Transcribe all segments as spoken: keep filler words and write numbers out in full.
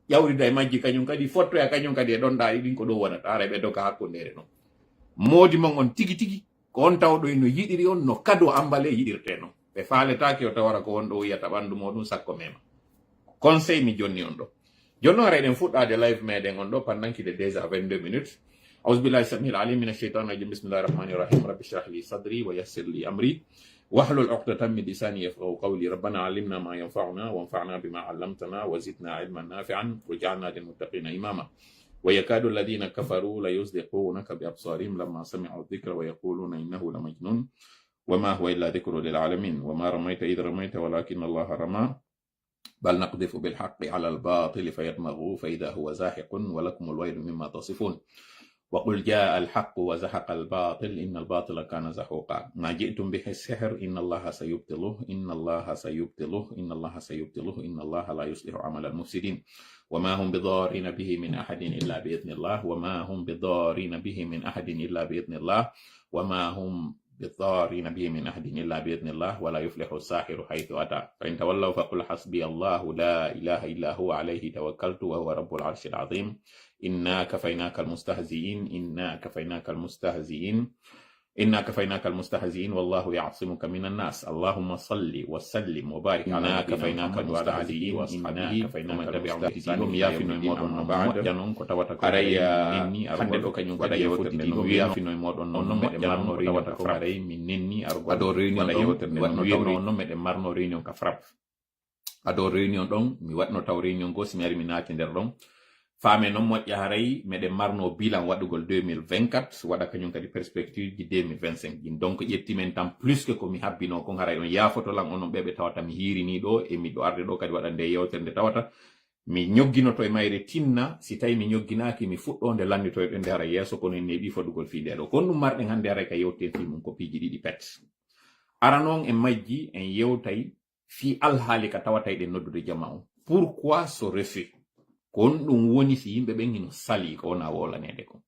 ƴawrida e majji kañum kadi, fottoya kañum kadi e ɗon ɗaaɗi ɗin, ko ɗum wonata, ara ɓe doga hakkundeere non. Moodi mon on tigi tigi, ko on tawɗo no yiɗiri on, no kado ambale yiɗirte non. Ɓe faaletaake o tawara ko won ɗo wiyata ɓanndu mooɗum sakko mema. Conseil mi jonni on ɗo. Jonno ara eɗen fuɗɗaade live meɗen on ɗo, pendant qu'il est déjà vingt-deux minutes. أعوذ بالله السميع العليم من الشيطان الرجيم. بسم الله الرحمن الرحيم. رب اشرح لي صدري ويسر لي أمري واحلل عقدة من لساني يفقهوا قولي. ربنا علمنا ما ينفعنا وانفعنا بما علمتنا وزدنا علما نافعا واجعلنا للمتقين إماما. ويكاد الذين كفروا ليزلقونك بأبصارهم لما سمعوا الذكر ويقولون إنه لمجنون وما هو إلا ذكر للعالمين. وما رميت إذ رميت ولكن الله رمى بل نقذف بالحق على الباطل فيدمغه فإذا هو زاهق ولكم الويل مما تصفون. وقل جاء الحق وزهق الباطل إن الباطل كان زهوقا. ما جئتم به السحر إن الله سيبطله إن الله سيبطله إن الله سيبطله إن الله لا يصلح عمل المفسدين. وما هم بضارين به من أحد إلا بإذن الله وما هم بضارين به من أحد إلا بإذن الله وما هم بضارين به من أحد إلا بإذن الله ولا يفلح الساحر حيث أتى. فإن تولوا فقل حسبي الله لا إله إلا هو عليه توكلت وهو رب العرش العظيم. إنا كفيناك المستهزئين إنا كفيناك المستهزئين إنا كفيناك المستهزئين والله يعصمك من الناس. اللهم صل وسلم وبارك على إنا نبينا كفيناك محمد وعلى آله المستهزئين وأصحابه إنا كفيناك ومن تبعهم بإحسان إلى يوم الدين. أما بعد. Moƴƴa non ko tawata ko aray, haray mi nenni argol hannde ɗo kañum waɗa kadi e yewtere nde fuɗɗitiiɗo non mi yaafino e mooɗon non moƴƴa non ko tawata ko haray mi nenni argol ado réunion waɗa ɗon yewtere nde waɗno tawno non meɗen marno réunion ka frappe. Ado réunion ɗon mi waɗno taw réunion goo si mi ari mi naati nder ɗon. Faame non moƴƴa haray meɗen marno bilan waɗugol deux mille vingt-quatre waɗa kañum kadi perspective ji deux mille vingt-cinq jin. Donc ƴetti men tan plus que ko mi habbino kon haray on yaafoto lan onon ɓe ɓe tawata mi hiirini ɗo e miɗo arde ɗo kadi waɗa nde yewtere nde tawata mi ñogginoto e mayre tinna, si tawi mi ñogginaaki, mi fuɗɗo nde lannditoyɗen nde haray yeeso, kono en neeɓii fodugol fii ndee ɗoo. Kon ɗum marɗen hannde haray ka yewten fii mum ko piiji ɗiɗi pet. Ara noon en majji, en yewtay fii alhaali ka tawata eɗen noddude jamaa on. Pourquoi ce refus? Ko honɗum woni si yimɓe ɓen hino salii ko wonaa wowlaneede kon?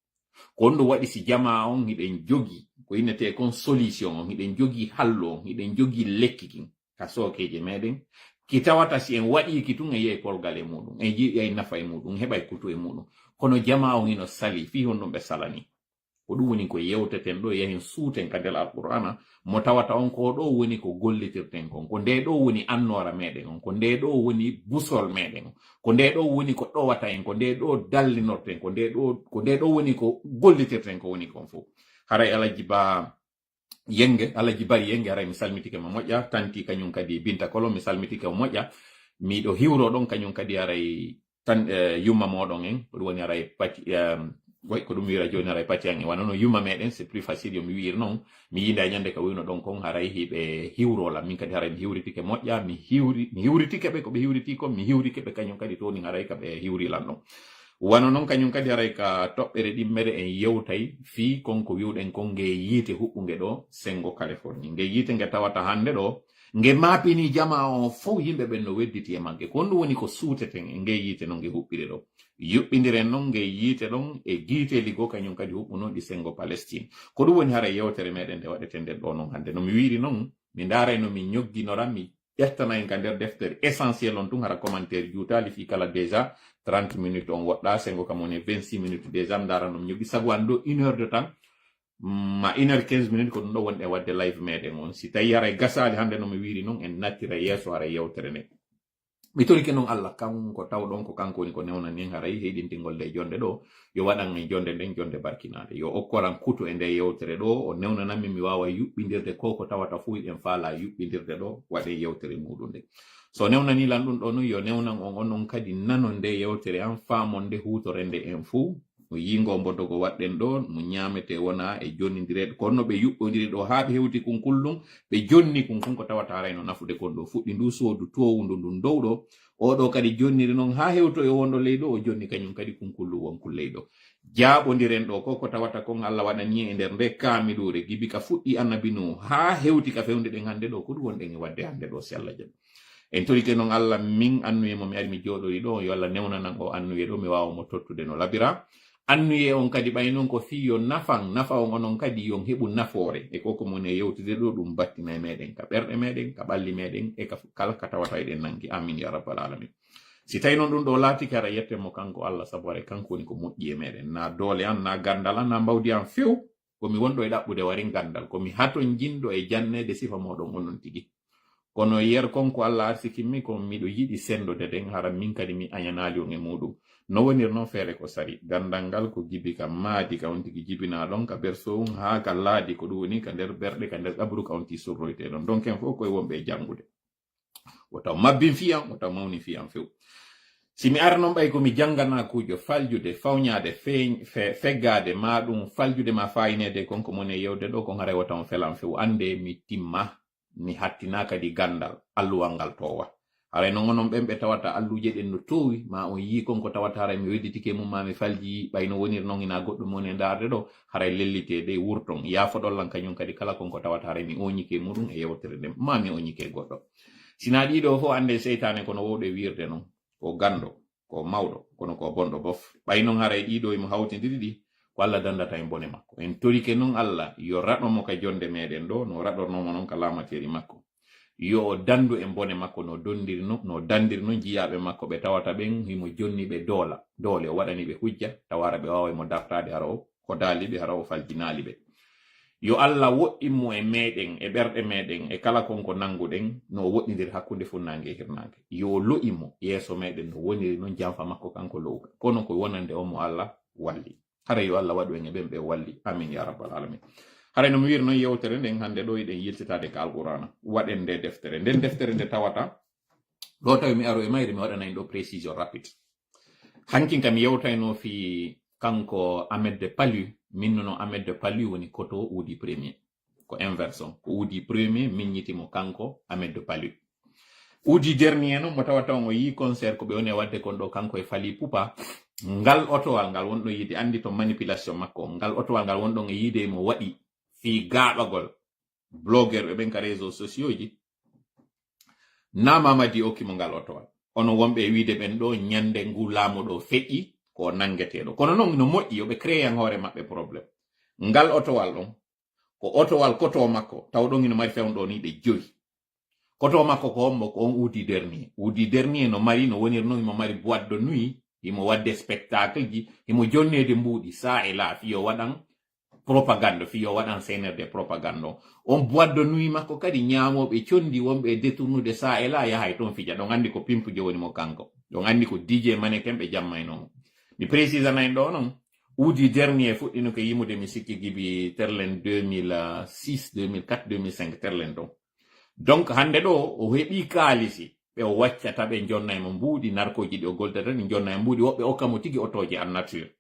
Ko honɗum waɗi si jamaa on hiɗen jogii ko innetee kon solution on, hiɗen jogii hallu on, hiɗen jogii lekki kin? Ka sookeeje meɗen, ki tawata si en waɗii ki tun, en yi'ay polgal e muɗum, en yi'ay nafa e muɗum, en heɓay kutu e muɗum. Kono jamaa on hino salii, fii honɗum ɓe salanii? Ko ɗum woni ko yewteten ɗoo, yahen suuten ka nder Alqur'aana, mo tawata on ko ɗoo woni ko gollitirten kon, ko ndee ɗoo woni annoora meɗen on, ko ndee ɗoo woni busol meɗen on, ko ndee ɗoo woni ko ɗowata en, ko ndee ɗoo dallinorten, ko ndee ɗoo, ko ndee ɗoo woni ko gollitirten ko woni kon fof. Haray Alhaji Ba Yenge, Alhaji Bari Yenge, haray mi salmitike ma moƴƴa. Tanti kañum kadi Binta Kolo, mi salmitike ma moƴƴa. Miɗo hiwro ɗon kañum kadi haray tan, eh, yumma moɗon en, ko ɗum woni haray pati, em, way ko ɗum wira jooni haray pati an en. Wano no yumma meɗen, c'est plus facile yo mi wi'ir non. Mi yinda e ñande ka wino ɗon kon haray hiɓe hiwro lan. Min kadi haray mi hiwritike moƴƴa, mi hiwri, mi hiwritike ɓe ko ɓe hiwriti kon, mi hiwrike ɓe kañum kadi toni haray ka ɓe hiwri lan ɗon. Wano non kañum kadi haray ka toɓɓere ɗimmere en yewtay fii kon ko wi'uɗen kon nge yiite huɓɓunge ɗo Sengo Californie. Nge yiite nge tawata hannde ɗo, nge maapini jamaa on fow, yimɓe ɓen no wedditi e magge. Ko honɗum woni ko suuteten e nge yiite no nge huɓɓiri ɗo? Yuɓɓindiren non nge yiite ɗon e giiteeli goo kañum kadi huɓɓunooɗi Sengo Palestine. Ko ɗum woni haray yewtere meɗen nde waɗeten nden ɗo non hannde. No mi wi'iri non, mi ndaaray no mi ñogginora, mi ƴettana en ka nder deftere essentiel on tun, hara commentaire juutaali fii kala déjà trente minutes on woɗɗaa, Sengo kam woni vingt-six minutes déjà, mi ndaara no mi ñoggi, sabu an ɗo une heure de temps, ma une heure quinze minutes ko ɗum ɗo wonɗen waɗde live meɗen on. Si tawi haray gasaali hannde no mi wi'iri non, en nattira yeeso haray yewtere nde. Mi torike non Allah, kanko tawɗon ko kanko woni ko newnani en haray heyɗintingol nde jonde ɗo, yo waɗan en jonde nden jonde barkinaande. Yo okkoran kutu e nde yewtere ɗo, o newnanan min mi waawa yuɓɓindirde ko ko tawata fuu hiɗen faalaa yuɓɓindirde ɗo, waɗen yewtere muuɗum nde. So newnanii lan ɗum ɗo nun, yo newnan on onon kadi nanon nde yewtere an, faamon nde, huutoren nde en fuu. Mo yiingo mbodogo waɗɗen ɗo, mo ñaametee wonaa e jonnindireede. Kono no ɓe yuɓɓondiri ɗo haa ɓe hewti kun kullum, ɓe jonni kun kun ko tawata haray no nafude kon ɗo. Fuɗɗi ndu soodu toowundu ndun dow ɗo. Oo ɗo kadi jonniri non haa hewto e wonɗo ley ɗo, o jonni kañum kadi kun kullu won kun ley ɗo. Jaaɓondiren ɗo ko ko tawata kon Allah waɗani e nder nde kaamiluure, gibi ka fuɗɗi annabi Nuhu haa hewti ka fewnde ɗen hannde ɗo, ko ɗum wonɗen e waɗde hannde ɗo, si Allah jaɓi. En torike non Allah, min annuye mo mi ari mi jooɗori ɗo, yo Allah newnanan o annuye ɗo, mi waawa mo tottude no labira. Annuye on kadi ɓay non ko fii yo nafan, nafa on onon kadi yo on heɓu nafoore. E ko ko mon e yewtude ɗo, ɗum battina e meɗen, ka ɓerɗe meɗen, ka ɓalli meɗen, e ka kala ka tawata eɗen nangi. Amin ya rabbal alamin. Si tawi noon ɗum ɗo laatike, hara yetten mo kanko Allah, sabu haray kanko woni ko moƴƴi e meɗen. Na doole an, na gandal an, na mbawdi an few. Ko mi wonɗo e ɗaɓɓude warin gandal. Ko mi hatonjinɗo e janneede sifa moɗon onon tigi. Kono yer kon ko Allah arsikinmi, ko miɗo yiɗi sendude ɗen, hara min kadi mi añanaali on e muɗum. No wonir noon feere ko sari. Gandal ngal ko gibi ka maadi, ka on tigi jibinaa ɗon, ka berso on haa ka laadi, ko ɗum woni ka nder ɓerɗe, ka nder qabru, ka on tigi surroytee ɗon. Donc en fof koye wonɓe e jangude. Wota mabbin fiyan, wota mawnin fiyan few. Si mi ara noon ɓay ko mi janganakuujo, faljude, fawñaade, fe-, fe-, feggaade, ma ɗum faljude, ma faayineede kon ko moni e yewde ɗo, kon haray wota on felan few. Annde mi timma, mi hattina kadi gandal, alluwal ngal toowa. Haray noon onon ɓen ɓe tawata alluuje ɗen no toowi, ma on yii kon ko tawata haray mi wedditike mum, ma mi falji, ɓay no woniri noon ina goɗɗum woni e ndaarde ɗo, haray lellitee ɗe wurton. Yaafoɗon lan kañum kadi kala kon ko tawata haray mi oñike muɗum e yewtere nden, ma mi oñike goɗɗo. Sinaa ɗiɗo fof annde seytaane kono wowɗe wiirde noon. Ko ganndo, ko mawɗo, kono ko bonɗo bof. Ɓay noon haray ɗiɗo imo hawtindiri ɗi, ko Allah dandata en bone makko. En torike noon Allah yo raɗo mo ka jonde meɗen ɗo, no raɗornoo mo noon ka laamateeri makko. Yo o dandu en bone makko no dondiri no, no dandiri noon jiyaaɓe makko ɓe tawata ɓen, himo jonni ɓe doola, doole, o waɗani ɓe hujja, tawa hara ɓe waaway mo dartaade hara o hodaali ɓe, hara o faljinaali ɓe. Yo Allah woɗɗin mo e meɗen, e ɓerɗe meɗen, e kala kon ko nanguɗen, no o woɗɗindiri hakkunde funnaange e hirnaange. Yo o lo'i mo yeeso meɗen no woniri noon janfa makko kanko lo'uka. Kono ko wonande on mo Allah walli. Haray yo Allah waɗu en e ɓen ɓe walli. Amin ya rabbal alamin. Haray no mi wiiri noon yewtere nden hannde ɗo eɗen yiltitaade ka Alqur'aana. Waɗen nde deftere. Nden deftere nde tawata, ɗo tawi mi aro e mayre mi waɗana en ɗo précision rapide. Hankin kam yewtayno fi kanko Ahmed de Palu, min no Ahmed de Palu woni koto Oudi premier. Ko inverse on. Ko Oudi premier, min ñiti mo kanko Ahmed de Palu. Oudi dernier noon, mo tawata on o yii concert ko ɓe woni e waɗde kon ɗo kanko e Fally Ipupa. Ngal otowal ngal wonɗo yiide, anndi to manipulation makko on. Ngal otowal ngal wonɗon e yiide mo waɗi fii gaaɓagol blogueur ɓe ɓen ka réseaux sociaux ji. Na Mamadi okki mo ngal otowal. Ono wonɓe e wiide ɓen ɗo ñande ngu laamu ɗo feƴƴi ko nangeteeɗo. Kono noon no moƴƴi yo ɓe créé an hoore maɓɓe problème. Ngal otowal ɗon ko otowal koto makko, taw ɗon ino mari fewndo ni ɗe joyi. Koto makko ko hombo? Ko on Oudi dernier. Oudi dernier no mari, no wonir noon, himo mari boîte de nuit, himo waɗde spectacle ji, himo jonneede mbuuɗi saa e laa, fii yo waɗan propagande, fii yo waɗan C N R D propagande on. On boîte de nuit makko kadi ñaamooɓe condi wonɓe e détournude saa e laa yahay toon fija. Ɗon anndi ko pimpu jowoni mo kanko. Ɗon anndi ko D J mannequin ɓe jammayno mo. Mi précisana en ɗo noon, Oudi dernier fuɗɗino ko yimude mi sikki gibi terlen deux mille six, deux mille quatre, deux mille cinq terlen ɗon. Donc hannde ɗo o heɓi kaalisi ɓe o waccata ɓe jonna e mo mbuuɗi narkooji ɗi o goldata ɗi jonna e mbuuɗi woɓɓe okka mo tigi otooje en nature.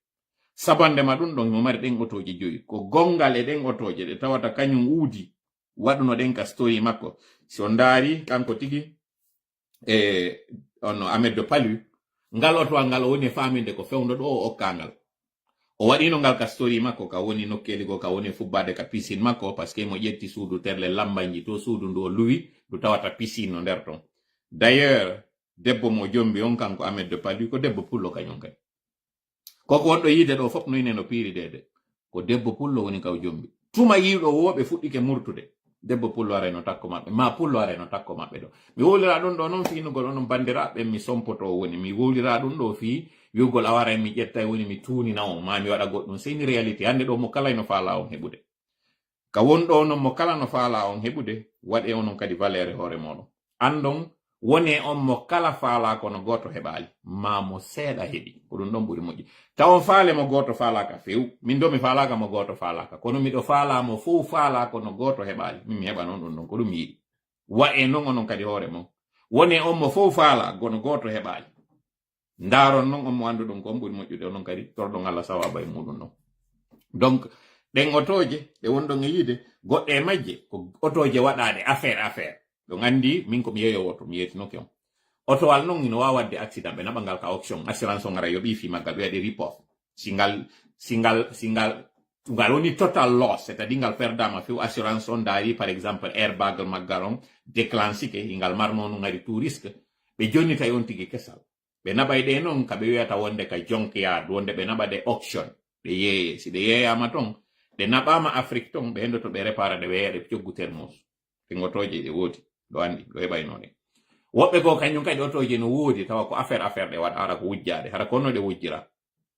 Sabande ma ɗum ɗon mo mari ɗen otooje joyi. Ko gonngal e ɗen otooje ɗe tawata kañum Oudi waɗuno ɗen ka story makko. Si on ndaari kanko tigi e on Ahmed de Palu, ngal otowal ngal o woni e faaminde ko fewndo ɗo o okka ngal. O waɗino ngal ka story makko, ka woni nokkeeli goo, ka woni fubbaade ka piscine makko, parce que mo ƴetti suudu terle lambanji to suudu ndu o luwi, ndu tawata piscine no nder ton. D'ailleurs, debbo mo jombi on kanko Ahmed de Palu, ko debbo pullo kañum kadi. Koko wonɗo yiide ɗo fof no ine no piiri dede. Ko debbo pullo woni ka o jombi. Tuma yiiɗo wo ɓe fuɗɗike murtude. Debbo pullo aray no takko maɓɓe, ma pullo aray no takko maɓɓe ɗo. Mi wowlira ɗum ɗo noon fiinugol onon banndiraaɓe, mi sompoto woni. Mi wowlira ɗum ɗo fii wi'ugol a waray mi ƴetta woni mi tuunina on, ma mi waɗa goɗɗum. C'est une réalité. Hannde ɗo mo kala ino faala on heɓude. Ka won ɗo noon mo kala no faala on heɓude, waɗe onon kadi valeur e hoore mooɗon. Anndon, wone on mo kala faala kono gooto heɓaali, ma mo seeɗa heɓi. Ko ɗum ɗon ɓuri moƴƴi. Taw on faale mo gooto faalaaka few. Min do mi faalaaka mo gooto faalaaka. Kono miɗo faala mo fow faala kono gooto heɓaali. Min mi heɓa noon ɗum ɗon. Ko ɗum mi yiɗi. Wa'e noon onon kadi hoore mon. Wone on mo fow faala kono gooto heɓaali. Ndaaron noon on mo annduɗon ko on ɓuri moƴƴude onon kadi. Torɗon Allah sawaaba e muɗum ɗon. Donc, ɗen otooje ɗe wonɗon e yiide, goɗɗe e majje ko otooje waɗaaɗe affaire, affaire. Ɗon anndi min ko mi yeeyoowo oto, mi yeetinoke on. Otowal noon ino waawa waɗde accident, ɓe naɓa ngal ka auction, assurance on ara yoɓi fii maggal, ɓe waɗi report. Si ngal, si ngal, si ngal, ngal woni total loss, c'est-à-dire ngal perdaama few, assurance on ndaari, par exemple, airbag maggal on déclenchike, ngal marno no ngari tout risque, ɓe jonnitay on tigi kesal. Ɓe naɓay ɗe noon ka ɓe wiyata wonde ka junkyard, wonde ɓe naɓa ɗe auction, ɗe yeeye. Si ɗe yeeyaama toon, ɗe naɓaama Afrique toon, ɓe henndoto ɓe répara ɗe, ɓe yeeya ɗe coggu thermos. Ɗe ngotooje ɗe woodi, ɗo anndi, ɗo heɓayno ɗe. Woɓɓe goo kañum kadi otooje no woodi, tawa ko affaire affaire ɗe waɗa, hara ko wujjaade, hara ko no ɗe wujjira.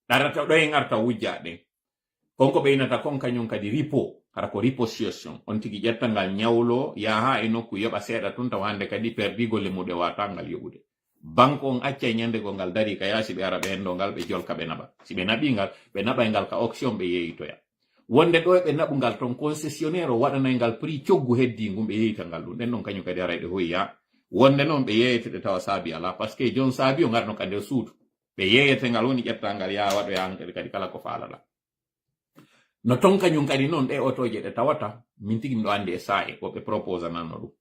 Ɗarata ɗo en arta wujjaaɗe ɗen. Kon ko ɓe innata kon kañum kadi ripo, hara ko ripossession. On tigi ƴetta ngal ñawlo, yaha e nokku yoɓa seeɗa tun, tawa hannde kadi perdi golle muɗum e wata ngal yoɓude. Banque on accay ñande goo ngal dari ka yaasi, ɓe ara ɓe hendo ngal, ɓe jolka, ɓe naɓa. Si ɓe naɓi ngal, ɓe naɓay ngal ka auction, ɓe yeeyitoya. Wonde ɗo ɓe naɓu ngal ton, concessionnaire o waɗanay ngal prix coggu heddii ngun, ɓe yeeyita ngal ɗum. Ɗen ɗon kañum kadi haray ɗe hoyi yaa. Wonde noon ɓe yeeyete ɗe tawa saabi alaa, parce que jon saabi o ngarno ka nder suudu. Ɓe yeeyete ngal woni ƴetta ngal yaa waɗoya hankadi kadi kala ko faalaɗa. No ton kañum kadi noon ɗe otooje ɗe tawata, min tigi miɗo anndi e saa'i ko ɓe proposananno ɗum.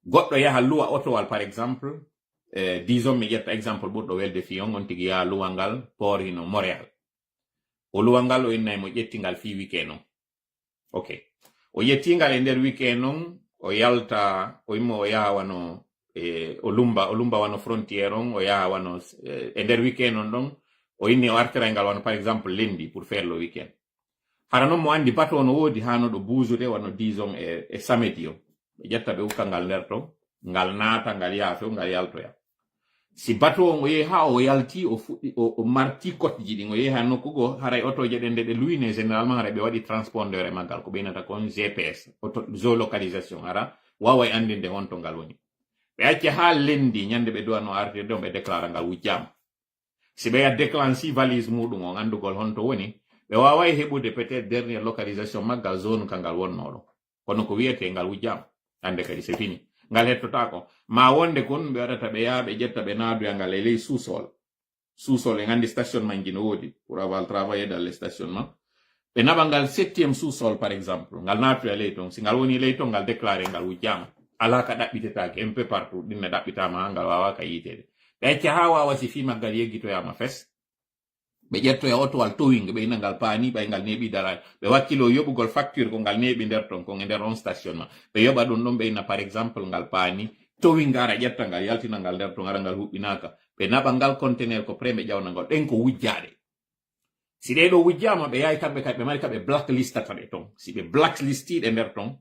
Goɗɗo yaha luwa otowal, par exemple, eh, disons mi ƴetta exemple ɓurɗo welde fii on, on tigi yaha luwa ngal port hino Montréal. O luwa ngal, o innay mo ƴetti ngal fii weekend on. Ok. O ƴetti ngal e nder weekend on, o yalta, o immo o yaha wano, eh, o lumba, o lumba wano frontière on, o yaha wano, eh, e nder weekend on ɗon, o inni o artiray ngal wano, par exemple, lundi pour faire le weekend. Hara non mo anndi bateau no woodi haa no ɗo buusude wano, disons, e, e samedi on. Ɓe ƴetta ɓe ukka ngal nder ton, ngal naata, ngal yaha few, ngal yaltoya. Si bateau on o yehi haa o yalti, o fuɗɗi, o, o marti kotji ɗin, o yehi haa nokku goo, haray otooje ɗen nde ɗe luwine, généralement haray ɓe waɗi transpondeur e maggal, ko ɓe innata kon G P S, auto, géolocalisation, hara waaway anndinde honto ngal woni. Ɓe acca haa lundi, ñande ɓe duwano artirde on, ɓe déclara ngal wujjaama. Si ɓe ya déclenchi valise muɗum on, anndugol honto woni, ɓe waaway heɓude peut-être dernière localisation maggal, zone ka ngal wonnoo ɗon. Kono ko wiyetee ngal wujjaama, hannde kadi c'est fini. Ngal hettotaako. Ma wonde kon ɓe waɗata ɓe yaha ɓe ƴetta ɓe naadoya ngal e ley sous-sol. Sous-sol, en anndi stationnement ji no woodi pour avoir travaillé dans les stationnements. Ɓe naɓa ngal septième sous-sol, par exemple. Ngal naatoya ley ton. Si ngal woni ley ton, ngal déclaré ngal wujjaama. Alaa ka ɗaɓɓitetaake, un peu partout. Ɗin ne ɗaɓɓitaama haa ngal waawaa ka yiiteede. Ɓe acca haa waawa si fii maggal yeggitoyaama fes. Ɓe ƴettoya otowal towing, ɓe ina ngal paani, ɓay ngal neeɓi daraade. Ɓe wakkilo yoɓugol facture ko ngal neeɓi nder ton, kon e nder on stationnement. Ɓe yoɓa ɗum ɗon, ɓe ina, par exemple, ngal paani, towing ara ƴetta ngal, yaltina ngal nder ton, ara ngal huɓɓinaaka. Ɓe naɓa ngal conteneur ko prêt, ɓe ƴawna ngal. Ɗen ko wujjaaɗe. Si ɗee ɗoo wujjaama, ɓe yahay kamɓe kadi, ɓe mari ka ɓe blacklistata ɗe ton. Si ɓe blacklistiiɗe nder ton,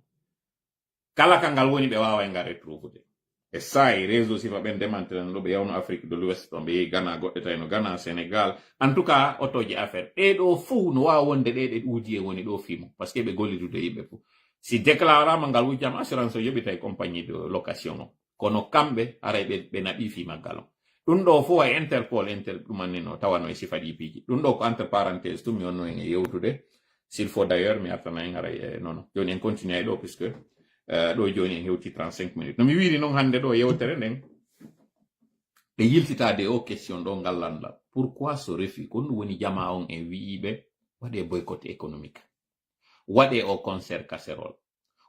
kala ka ngal woni, ɓe waaway ngal retrouvude. E saa'i réseau sifa ɓen démantelano ɗo, ɓe yawno Afrique de l'Ouest ɗon, ɓe yehi Ghana, goɗɗe tawi no Ghana, Sénégal. En tout cas, otooje affaire. Ɗee ɗoo fow no waawa wonde ɗee ɗe uudiyee woni ɗoo fimo, parce que ɓe gollidude yimɓe fow. Si déclarama ngal wujjama, assurance o yoɓitay compagnie de location o. Kono kamɓe, haray ɓe, ɓe naɓi fii maggal on. Ɗum ɗoo fow hay Interpol, Inter, ɗumanni no tawano e sifa ɗi piiji. Ɗum ɗoo ko entre parenthèse, tum mi wonno en e yewtude. S'il faut d'ailleurs, mi artana en haray e nono. Jooni en continue e ɗoo, puisque, eh, ɗoo jooni en hewti trente-cinq minutes. No mi wiiri noon hannde ɗoo yewtere nden, ɗe yiltitaade o question ɗoo ngal lannda. Pourquoi ce refus? Ko ɗum woni jamaa on en wi'iiɓe waɗee boycott économique. Waɗee o concert casserole.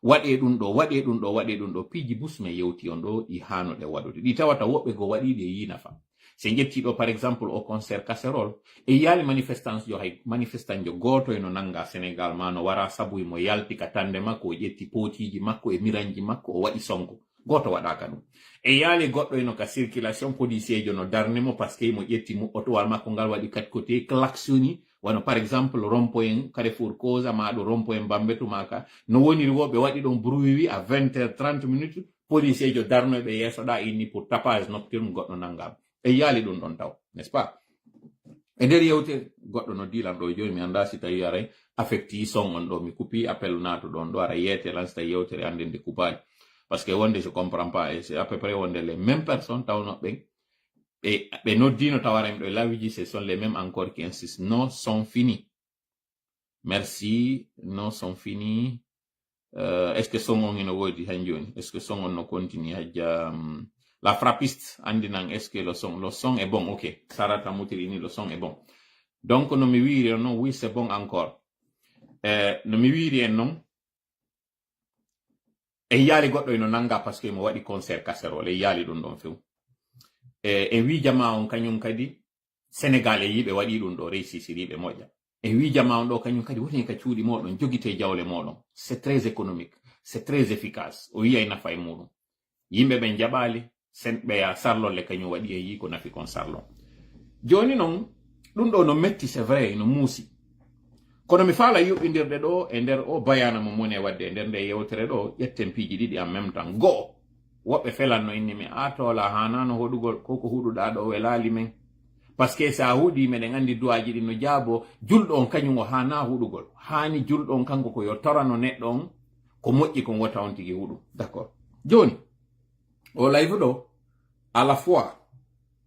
Waɗee ɗum ɗoo, waɗee ɗum ɗoo, waɗee ɗum ɗoo. Piiji bus men yewti on ɗoo, ɗi haano ɗe waɗude. Ɗi tawata woɓɓe goo waɗi ɗi e yii nafa. Si en ƴetti ɗoo, par exemple, o concert casserole, e yaali manifestantjo, hay manifestantjo gooto eno nannga Sénégal, ma no wara sabu mo yalti ka tande makko, o ƴetti pootiiji makko e miranji makko, o waɗi sonko. Gooto waɗaaka ɗum. E yaali goɗɗo eno ka circulation, policier jo no darni mo, parce que mo ƴetti mo otowal makko ngal waɗi quatre côté, klaxoni, wano par exemple, rond-point Carrefour Koza, ma ɗo rond-point Bambetu, ma ka. No woniri wo, ɓe waɗi ɗon bruit wi à vingt heures trente minutes, policier jo darnoy ɓe yeeso ɗa inni pour tapage nocturne, goɗɗo nangama. E yaali ɗum ɗon taw, n'est-ce pas? E nder yewtere, goɗɗo no dilan ɗo jooni, mi annda si tawi aray affecti son on ɗo, mi kupi appel naatu ɗon ɗo, ara yeete lan si tawi yewtere annden nde kubaali. Parce que wonde je comprends pas, et c'est à peu près wonde les mêmes personnes tawno ɓen, ɓe, ɓe noddino tawaram ɗo e lawiji, ce sont les mêmes encore qui insistent. Non, sont fini. Merci, non, sont fini. Euh, est-ce que son on ino woodi han jooni? Est-ce que son on no continue? Hajja, hum, la frappiste andinan, est-ce que le son, le son est bon? Ok. Sarata Mutiri ni, le son est bon. Donc, no mi wiiri on non, oui, c'est bon encore. Euh, no mi wiiri en non, e yaali goɗɗo ino nanga parce que mo waɗi concert casserole, e yaali ɗum ɗon few. E, en wi jama on kañum kadi, Sénégal e yiɓe waɗi ɗum ɗo, réussisiri ɓe moƴƴa. E wi jama on ɗo kañum kadi woni ka cuuɗi moɗon, jogite jawle moɗon. C'est très économique, c'est très efficace. O yiyay nafa e muɗum. Yimɓe ɓen jaɓali, sen ɓeya sarlolle kañum waɗi e yi ko nafi kon sarlon. Joni non, ɗum ɗo no metti, c'est vrai, no muusi. Kono mi faala yuɓɓindirde ɗo e nder o bayana mo mone wadde e nder nde yewtere ɗo, ƴetten piiji ɗiɗi en même temps. Go'o, Woɓɓe felanno inni mi, "A toola, haanaano hoɗugol, ko ko huɗuɗaa ɗo welaali men." Parce que so a huɗii, meɗen anndi du'aaji ɗin no jaaboo, julɗo on kañum o haanaa huɗugol. Haani julɗo on kanko ko yo torano neɗɗo on, ko moƴƴi kon wota on tigi huɗu. D'accord. Jooni, o live ɗo, à la fois,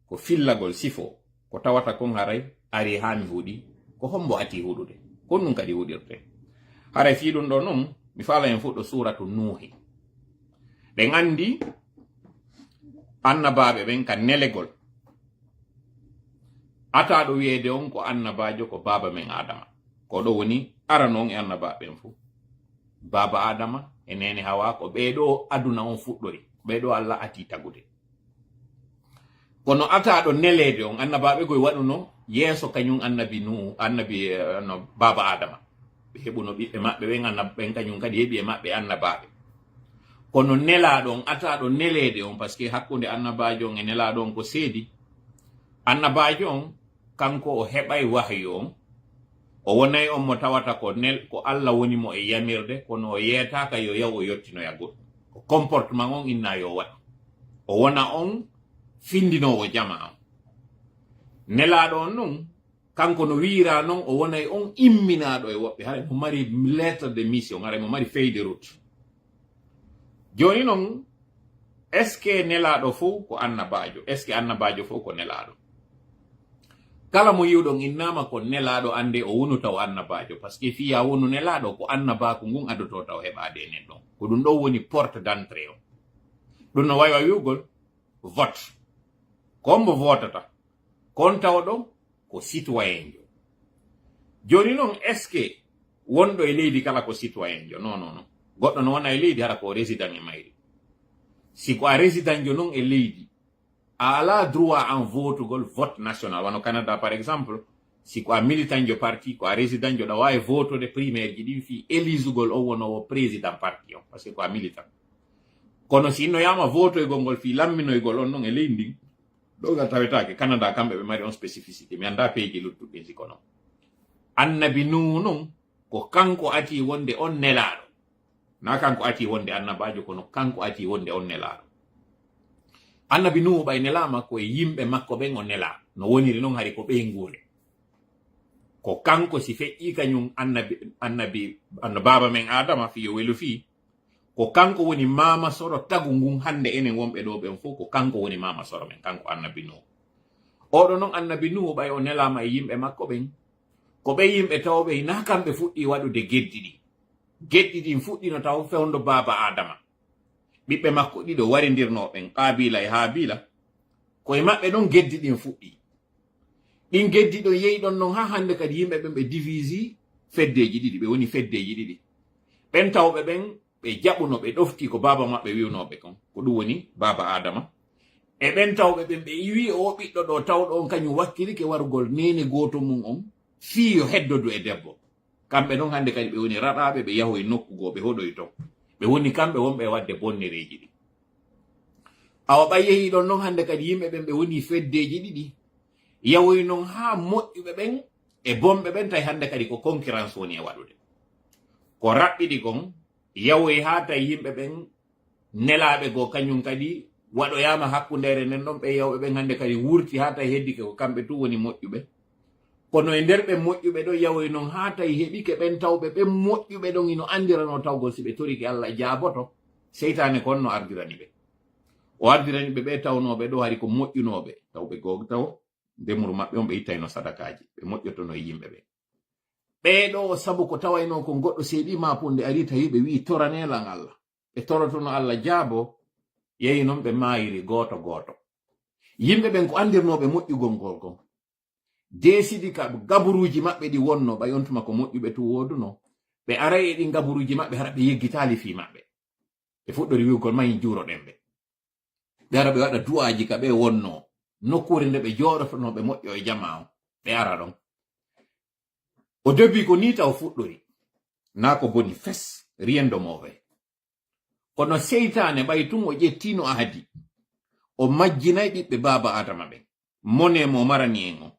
ko fillagol sifo, ko tawata kon haray, ari haa mi huɗi, ko hombo ati huɗude? Kon ɗum kadi huɗirte. Haray fii ɗum ɗo non, mi faala en fuɗɗo suuratu Nuuhi. Ɗen anndi annabaaɓe ɓen ka nelegol. Ataaɗo wiyeede on ko annabaajo ko baaba men Aadama. Ko ɗo woni arano on e annabaaɓe ɓen fuu. Baaba Aadama e neene Hawa ko ɓee ɗo aduna on fuɗɗori. Ɓee ɗo Alla ati tagude. Kono ataaɗo neleede on, annabaaɓe goy waɗuno yeeso kañum annabi Nuhu, annabi, eh, no, baaba Aadama. Ɓe heɓuno ɓiɓɓe maɓɓe ɓen, annab-, ɓen kañum kadi heɓi e maɓɓe annabaaɓe. Kono nelaaɗo on, ataaɗo neleede on, parce que hakkunde annabaajo on e nelaaɗo on ko seedi. Annabaajo on, kanko o heɓay wahyu on, o wonay on mo tawata ko nel-, ko Alla woni mo e yamirde, kono o yeetaaka yo yaw o yottinoya goɗɗum. Ko comportement on inna yo waɗu. O wona on findinoowo jamaa on. Nelaaɗo on nun, kanko no wiira non, o wonay on imminaaɗo e woɓɓe. Haray mo mari lettre de mission, haray mo mari feuille de route. Jooni non, est-ce que nelaaɗo fow ko annabaajo? Est-ce que annabaajo fow ko nelaaɗo? Kala mo yi'uɗon innaama ko nelaaɗo, annde o wonu taw annabaajo. Parce que fii yaa wonu nelaaɗo, ko annabaaku ngun adotoo taw heɓaade e nen ɗon. Ko ɗum ɗon woni porte d'entrée on. Ɗum no wayi wa wi'ugol vote. Ko hombo votata? Ko on tawɗo ko citoyenjo. Jooni non, est-ce que wonɗo e leydi kala ko citoyenjo? Non, non, non. Goɗɗo no wona e leydi, hara ko résident e mayri. Si ko a résidentjo non e leydi, a alaa droit an votugol vote national. Wano Canada, par exemple, si ko a militanjo parti, ko a résidentjo, ɗa waawi votude primaire ji ɗin fii élisugol on wonoowo président parti on, parce que ko a militant. Kono si innoyaama votoygol ngol fii lamminoygol on non e leydi ndin, ɗo ngal tawetaake. Canada, kamɓe ɓe mari on spécificité. Mi anndaa peeji luttuɗi ɗin si ko non. Annabi Nuhu non, ko kanko ati wonde on nelaaɗo. Na kanko ati wonde annabaajo, kono kanko ati wonde on nelaaɗo. Annabi Nuhu ɓay nelaama ko e yimɓe makko ɓen o nelaa. No woniri non hari ko ɓeynguure. Ko kanko si feƴƴii kañum annabi, annabi, anna baaba men Aadama fii yo welu fii. Ko kanko woni maama soro tagu ngun hannde enen wonɓe ɗo ɓen fow, ko kanko woni maama soro men, kanko annabi Nuhu. Oɗo non annabi Nuhu ɓay o nelaama e yimɓe makko ɓen. Ko ɓe yimɓe tawɓe hinaa kamɓe fuɗɗii waɗude geddi ɗin. Geddi ɗin fuɗɗino taw fewndo baaba Aadama. Ɓiɓɓe makko ɗiɗo warindirnoo ɓen, Qaabiila e Haabiila, ko e maɓɓe ɗon geddi ɗin fuɗɗii. Ɗin geddi ɗon yehi ɗon non haa hannde kadi yimɓe ɓen ɓe divisi feddeeji ɗiɗi, ɓe woni feddeeji ɗiɗi. Ɓen tawɓe ɓen ɓe jaɓuno, ɓe ɗofti ko baaba maɓɓe wi'unoo ɓe kon, ko ɗum woni baaba Aadama. E ɓen tawɓe ɓen ɓe iwi o ɓiɗɗo ɗo tawɗo on kañum wakkilike warugol neene gooto mum on fii yo heddodu e debbo. Kamɓe non hannde kadi ɓe woni raɗaaɓe, ɓe yahoyi nokku goo, ɓe hoɗoyi ton. Ɓe woni kamɓe wonɓe e waɗde bonnereeji ɗin. Awa ɓay yehii ɗon non hannde kadi yimɓe ɓen ɓe woni feddeeji ɗiɗi. Yahoyi non haa moƴƴuɓe ɓen e bonɓe ɓen, tawi hannde kadi ko concurrence woni e waɗude. Ko raɓɓiɗi kon, yahoyi haa tawi yimɓe ɓen nelaaɓe goo kañum kadi waɗoyaama hakkundeere nden ɗon, ɓe yawɓe ɓen hannde kadi wurti haa tawi heddike ko kamɓe tun woni moƴƴuɓe. Kono e nder ɓen moƴƴuɓe ɗon yahoyi non haa tawi heɓike ɓen tawɓe ɓen moƴƴuɓe ɗon ino anndiranoo tawgol si ɓe torike Alla jaaboto, seytaane kon no ardirani ɓe. O ardirani ɓe ɓe tawnooɓe ɗo hari ko moƴƴunooɓe, tawɓe goo taw ndemuru maɓɓe on ɓe ittayno sadakaaji, ɓe moƴƴotono e yimɓe ɓe. Ɓee ɗo sabu ko tawaynoo kon goɗɗo seeɗi maapunde ari tawi ɓe wi'i toranee lan Alla. Ɓe torotono Alla jaabo, yehi non ɓe maayiri gooto gooto. Yimɓe ɓen ko anndirnooɓe moƴƴugol ngol kon. Deesidi ka gaburuuji maɓɓe ɗi wonnoo, ɓay on tuma ko moƴƴuɓe tun woodunoo. Ɓe aray e ɗin gaburuuji maɓɓe hara ɓe yeggitaali fii maɓɓe. Ɓe fuɗɗori wi'ugol mayin juuroɗen ɓe. Ɓe ara ɓe waɗa du'aaji ka ɓe wonnoo. Nokkuure nde ɓe jooɗotonoo ɓe moƴƴo e jamaa on. Ɓe ara ɗon. Au début ko nii taw fuɗɗori. Naa ko boni fes, rien de mauvais. Kono seytaane ɓay tun o ƴettiino ahadi. O majjinay ɓiɓɓe baaba Aadama ɓen. Mone mo marani en on.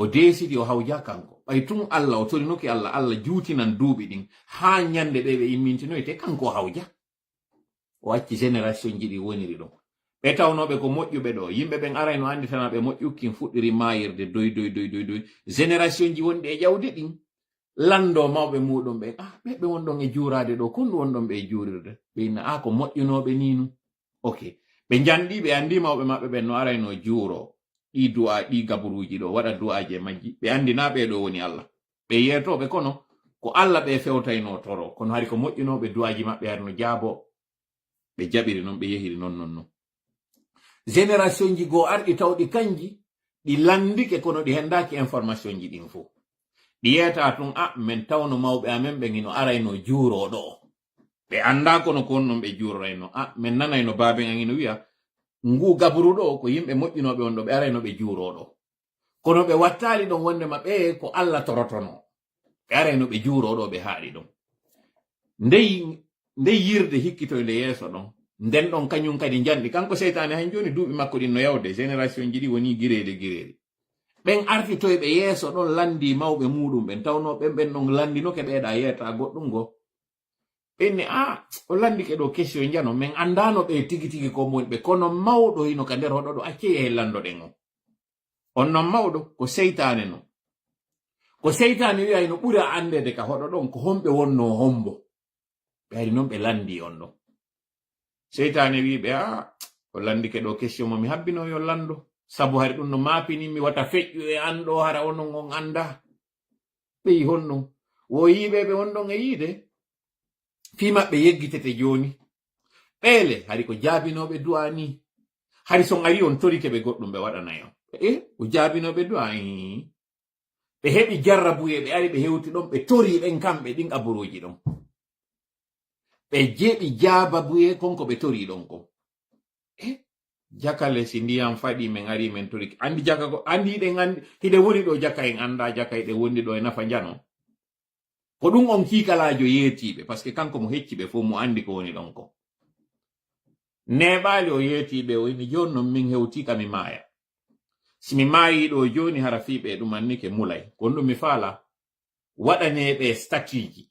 O deesidi o hawja kanko. Ɓay tun Alla, o torinoki Alla, Alla juutinan duuɓi ɗin. Haa ñande ɓe ɓe immintinoyte kanko o hawja. O acci génération ji ɗi woniri ɗon. Ɓe tawnooɓe ko moƴƴuɓe ɗo, yimɓe ɓen arayno annditana ɓe moƴƴukin fuɗɗiri maayirde doy, doy, doy, doy, doy. Génération ji wonɗi e ƴawde ɗin, lanndo mawɓe muuɗum ɓen, "Ah, ɓe, ɓe won ɗon e juuraade ɗo, kon ɗum won ɗon ɓe e juurirde?" Ɓe inna, "Ah, ko moƴƴunooɓe nii nu." Ok. Ɓe njanɗi, ɓe anndi mawɓe maɓɓe ɓen no arayno juuro ɗi du'a, ɗi gaburuuji ɗo, waɗa du'aaji e majji. Ɓe anndi na ɓee ɗo woni Allah. Ɓe yeetooɓe kono ko Allah ɓe fewtayno toro, kono hari ko moƴƴunooɓe du'aaji maɓɓe hari no jaabo. Ɓe jaɓiri non, ɓe yehiri non, non, non. Génération ji goo arɗi tawɗi kanji, ɗi lanndike kono ɗi henndaaki information ji ɗin fow. Ɗi yeeta tun, "A, men tawno mawɓe amen ɓen hino arayno juuroo ɗo." Ɓe anndaa kono ko honɗun ɓe juurorayno. "A, men nanayno baaben an hino wi'a, nguu gaburu ɗo ko yimɓe moƴƴunooɓe on ɗo, ɓe arayno ɓe juuroo ɗo." Kono ɓe wattaali ɗon wondema ɓe ko Allah torotonoo. Ɓe arayno ɓe juuroo ɗo, ɓe haaɗi ɗon. Ndey, ndey yirde hikkitoynde yeeso ɗon, nden ɗon kañun kadi njanɗi. Kanko seytaane han jooni duuɓi makko ɗin no yawde, génération ji ɗi woni gireeli gireeli. Ɓen artitoyɓe yeeso ɗon lanndii mawɓe muuɗum ɓen, tawnoo ɓen, ɓen ɗon lanndinoke ɓeeɗa yeeta goɗɗum goo. Ɓe inni, "A, o lanndike ɗo question njano, men anndaano ɓe tigi tigi ko woni ɓe, kono mawɗo hino ka nder hoɗo ɗo, accee yahen lanndoɗen o." On non mawɗo, ko seytaane non. Ko seytaane wi'a hino ɓura anndeede ka hoɗo ɗon, ko honɓe wonnoo hombo. Ɓe ari non ɓe lanndii on ɗon. Seytaane wi'i ɓe, "A, o lanndike ɗo question mo mi habbino yo lanndo. Sabu hari ɗum no maapini mi wata feƴƴu e an ɗo, hara onon on anndaa." Ɓe yi honno? Wo yiiɓe ɓe on ɗon e yiide. Fii maɓɓe yeggitete jooni. Ɓeele, hari ko jaabinooɓe du'a nii. Hari son ari on torike ɓe goɗɗum ɓe waɗanay on. E, o jaabinooɓe du'a, ii. Ɓe heɓi jarrabuye, ɓe ari ɓe hewti ɗon, ɓe torii ɓen kamɓe ɗin aburuuji ɗon. Ɓe jeɓi jaababuye kon ko ɓe torii ɗon kon. E, jakale si ndiyam faɗi men ari men torike. Anndi jaka ko, anndi hiɗen anndi, hiɗe woni ɗo jaka en anndaa jaka hiɗe wondi ɗo e nafa njano. Ko ɗum on kiikalaajo yeetiiɓe, parce que kanko mo hecci ɓe fof mo anndi ko woni ɗon ko. Neeɓaali o yeetiiɓe o inni, "Jooni non min hewtii ka mi maaya. Si mi maayii ɗo jooni hara fii ɓe ɗum annike mulay. Ko ɗum mi faala, waɗanee ɓe statueji.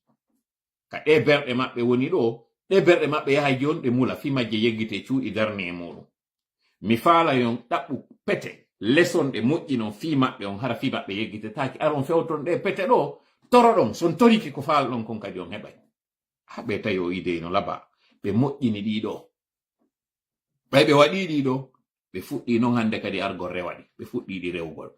Ka ɗe berɗe maɓɓe woni ɗo, ɗe berɗe maɓɓe yahay jooni ɗe mula, fii majje yeggite cuuɗi darni e muuɗum. Mi faala yon ɗaɓɓu pete, leson ɗe moƴƴi non fii maɓɓe on, hara fii maɓɓe yeggitetaaki. Aron fewton ɗe pete ɗo, toro ɗon, son torike ko faala ɗon kon kadi on heɓay." Ha ɓe tawi o idee no laba, ɓe moƴƴini ɗii ɗo. Ɓay ɓe waɗii ɗii ɗo, ɓe fuɗɗii non hannde kadi argol rewa ɗi, ɓe fuɗɗii ɗi rewgol.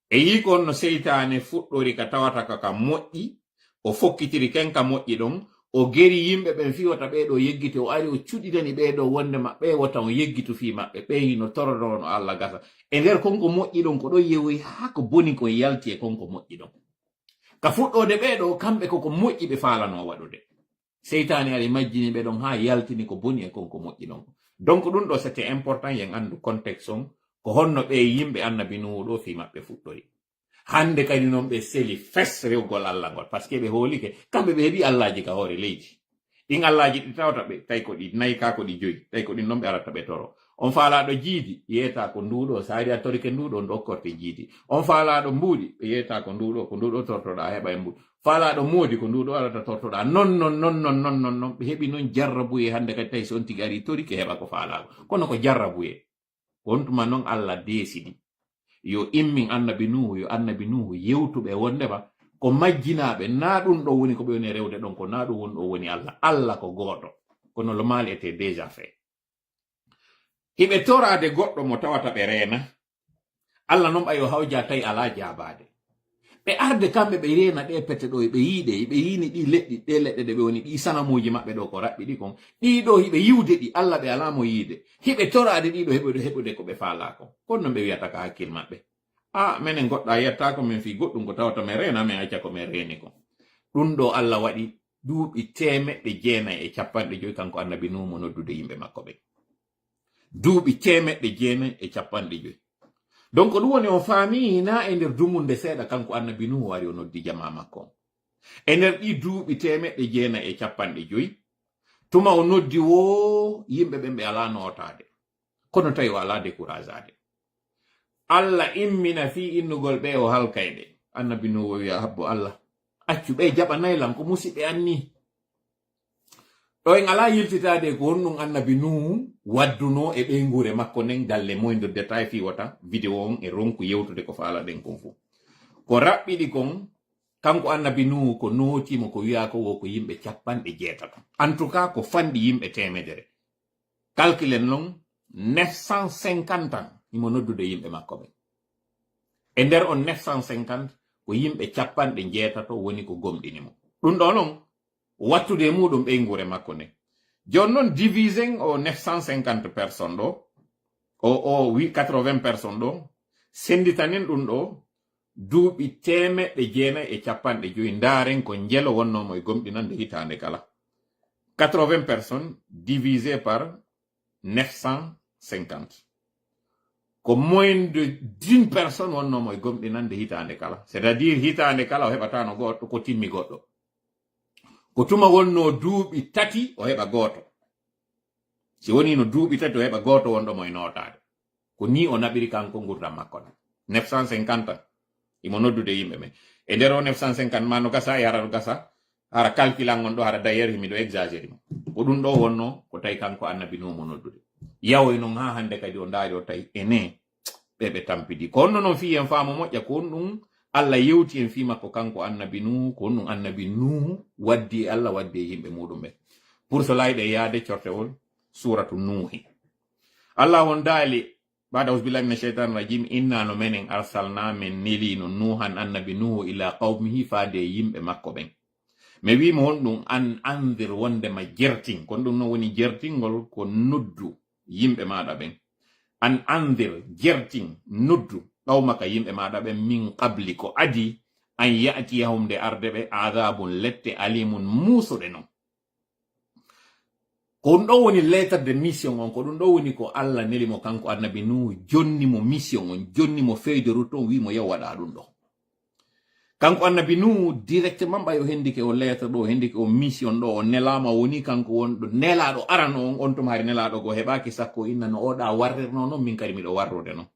E yii kon no seytaane fuɗɗori ka tawata ka ka moƴƴi, o fokkitiri ken ka moƴƴi ɗon, o geri yimɓe ɓen fii wata ɓee ɗo yeggite, o ari o cuɗidani ɓee ɗo wonde maɓɓe wota on yeggitu fii maɓɓe, ɓee hino torodoo no Allah gasa. E nder kon ko moƴƴi ɗon, ko ɗon yewoyi haa ko boni kon yalti e kon ko moƴƴi ɗon. Ka fuɗɗoode ɓee ɗo, kamɓe ko ko moƴƴi ɓe faalanoo waɗude. Seytaane ari majjini ɓe ɗon haa yaltini ko boni e kon ko moƴƴi ɗon. Donc ɗum ɗo c'était important yen anndu contexte on, ko honno ɓee yimɓe annabi Nuhu ɗo fii maɓɓe fuɗɗori. Hannde kadi non ɓe seli fes rewgol Allah ngol, parce que ɓe hoolike, kamɓe ɓe heɓi allaaji ka hoore leydi. Ɗin allaaji ɗi tawata ɓe, tawi ko ɗi nayi kaa ko ɗi joyi, tawi ko ɗin non ɓe arata ɓe toro. On faalaaɗo jiidi, yeetaa ko nduuɗo, so ari a torike nduuɗo, on okkorte jiidi. On faalaaɗo mbuuɗi, ɓe yeetaa ko nduuɗo, ko nduuɗo tortoɗaa heɓa e mbuuɗi. Faalaaɗo moodi, ko nduuɗo arata tortoɗaa. Non, non, non, non, non, non, non. Ɓe heɓi non jarrabuye hannde kadi tawi so on tigi ari torike heɓa ko faalaaɗo. Kono ko jarrabuye. Ko on tuma non Allah deesidi. Yo immin annabi Nuhu, yo annabi Nuhu yewtuɓe wondema ko majjinaaɓe, naa ɗum ɗo woni ko ɓe woni rewde ɗon ko, naa ɗum woni ɗo woni Allah. Allah ko gooto. Kono le mal était déjà fait. Hiɓe toraade goɗɗo mo tawata ɓe reena. Allah non ɓay o hawja tawi alaa jaabaade. Ɓe arde kamɓe ɓe reena ɗe pete ɗo, ɓe yiide, ɓe yiini ɗi leɗɗi, ɗe leɗɗe ɗe ɓe woni, ɗi sanamuuji maɓɓe ɗo ko raɓɓiɗi kon. Ɗii ɗo hiɓe yiwde ɗi, Allah ɓe alaa mo yiide. Hiɓe toraade ɗii ɗo heɓude, heɓude ko ɓe faalaa kon. Kon non ɓe wiyata ka hakkil maɓɓe. A, menen goɗɗa yettaako men fii goɗɗum ko tawata men reena, men acca ko men reeni kon. Ɗum ɗo Allah waɗi duuɓi teemeɗɗe jeenayi e capanɗe joyi, kanko annabi Nuhu mo noddude yimɓe makko ɓen. Duuɓi teemeɗɗe jeenayi e capanɗe joyi. Donc ɗum woni o faami naa e nder dumunde seeɗa kanko annabi Nuhu wari o noddi jamaa makko on. E nder ɗi duuɓi teemeɗɗe jeenayi e capanɗe joyi, tuma o noddi wo yimɓe ɓen ɓe alaa nootaade. Kono tawi o alaa décourageade. Allah immina fii innugol ɓe o halkay ɓe. Annabi Nuhu wi'a, "Habbo Allah, accu ɓe jaɓanay lan ko musiɓɓe an nii." Ɗo en alaa yiltitaade ko honɗum annabi Nuhu waddunoo e ɓeynguure makko nden, dalle moyndo détail fii wota vidéo on e ronku yewtude ko faalaɗen kon fof. Ko raɓɓiɗi kon, kanko annabi Nuhu ko nootiimo ko wiyaa ko wo ko yimɓe capanɗe jeetato. En tout cas, ko fanɗi yimɓe teemedere. Calculen non, neuf cent cinquante ans himo noddude yimɓe makko ɓen. E nder on neuf cent cinquante, ko yimɓe capanɗe jeetato woni ko gomɗini mo. Ɗum ɗo non, wattude e muɗum ɓeynguure makko nden. Jooni non, divisen o neuf cent cinquante personnes ɗo, o, o wi quatre-vingts personnes ɗo, sennditanen ɗum ɗo, duuɓi teemeɗɗe jeenayi e capanɗe joyi, ndaaren ko njelo wonnoo mo e gomɗinande hitaande kala. Quatre-vingts personnes divisé par neuf cent cinquante. Ko moins de d'une personne wonnoo mo e gomɗinande hitaande kala. C'est-à-dire hitaande kala o heɓataano goɗɗo ko timmi goɗɗo. Ko tuma wonnoo duuɓi tati o heɓa gooto. Si wonii no duuɓi tati o heɓa gooto wonɗo mo e nootaade. Ko nii o naɓiri kanko ngurdam makko ndan. Neuf cent cinquante ans. Imo noddude yimɓe ɓen. E nder o neuf cent cinquante, ma no gasa, e hara no gasa, hara calculan on ɗo, hara d'ailleurs himiɗo exagéré mo. Ko ɗum ɗo wonnoo, ko tawi kanko annabi Nuhu mo noddude. Yawoy non haa hannde kadi o ndaari o tawi ene ɓe ɓe tampidi. Ko honno non fii en faamu moƴƴa, ko honɗum Allah yewti en fii makko kanko annabi Nuhu, ko honɗum annabi Nuhu waddi e Allah, waddi e yimɓe muɗum ɓen. Pour cela, yiɗen yaade cortewol suuratu Nuuhi. Allah on daali, baada auzu billahi mina shaytani rajim, inna no menen arsalna, men nelino Nuhan annabi Nuhu ila qawmihi faade e yimɓe makko ɓen. Mi wii mo honɗum an anzir wondema jertin, kon ɗum non woni jertingol ko noddu yimɓe maaɗa ɓen. An anzir jertin noddu qawmaka yimɓe maaɗa ɓen min qabli ko adi an ya'tiyahum nde arde ɓe adabun lette alimun muusuɗe non. Ko ɗum ɗo woni lettre de mission on, ko ɗum ɗo woni ko Allah neli mo kanko annabi Nuhu, jonni mo mission on, jonni mo feuille de route on, wi mo yaw waɗa ɗum ɗo. Kanko annabi Nuhu directement ɓay o hendike o lettre ɗo, o hendike o mission ɗo, o nelaama woni kanko wonɗo nelaaɗo arano on, on tuma hari nelaaɗo go heɓaaki sakko inna no oɗa warrirno non, min kadi miɗo warrude non.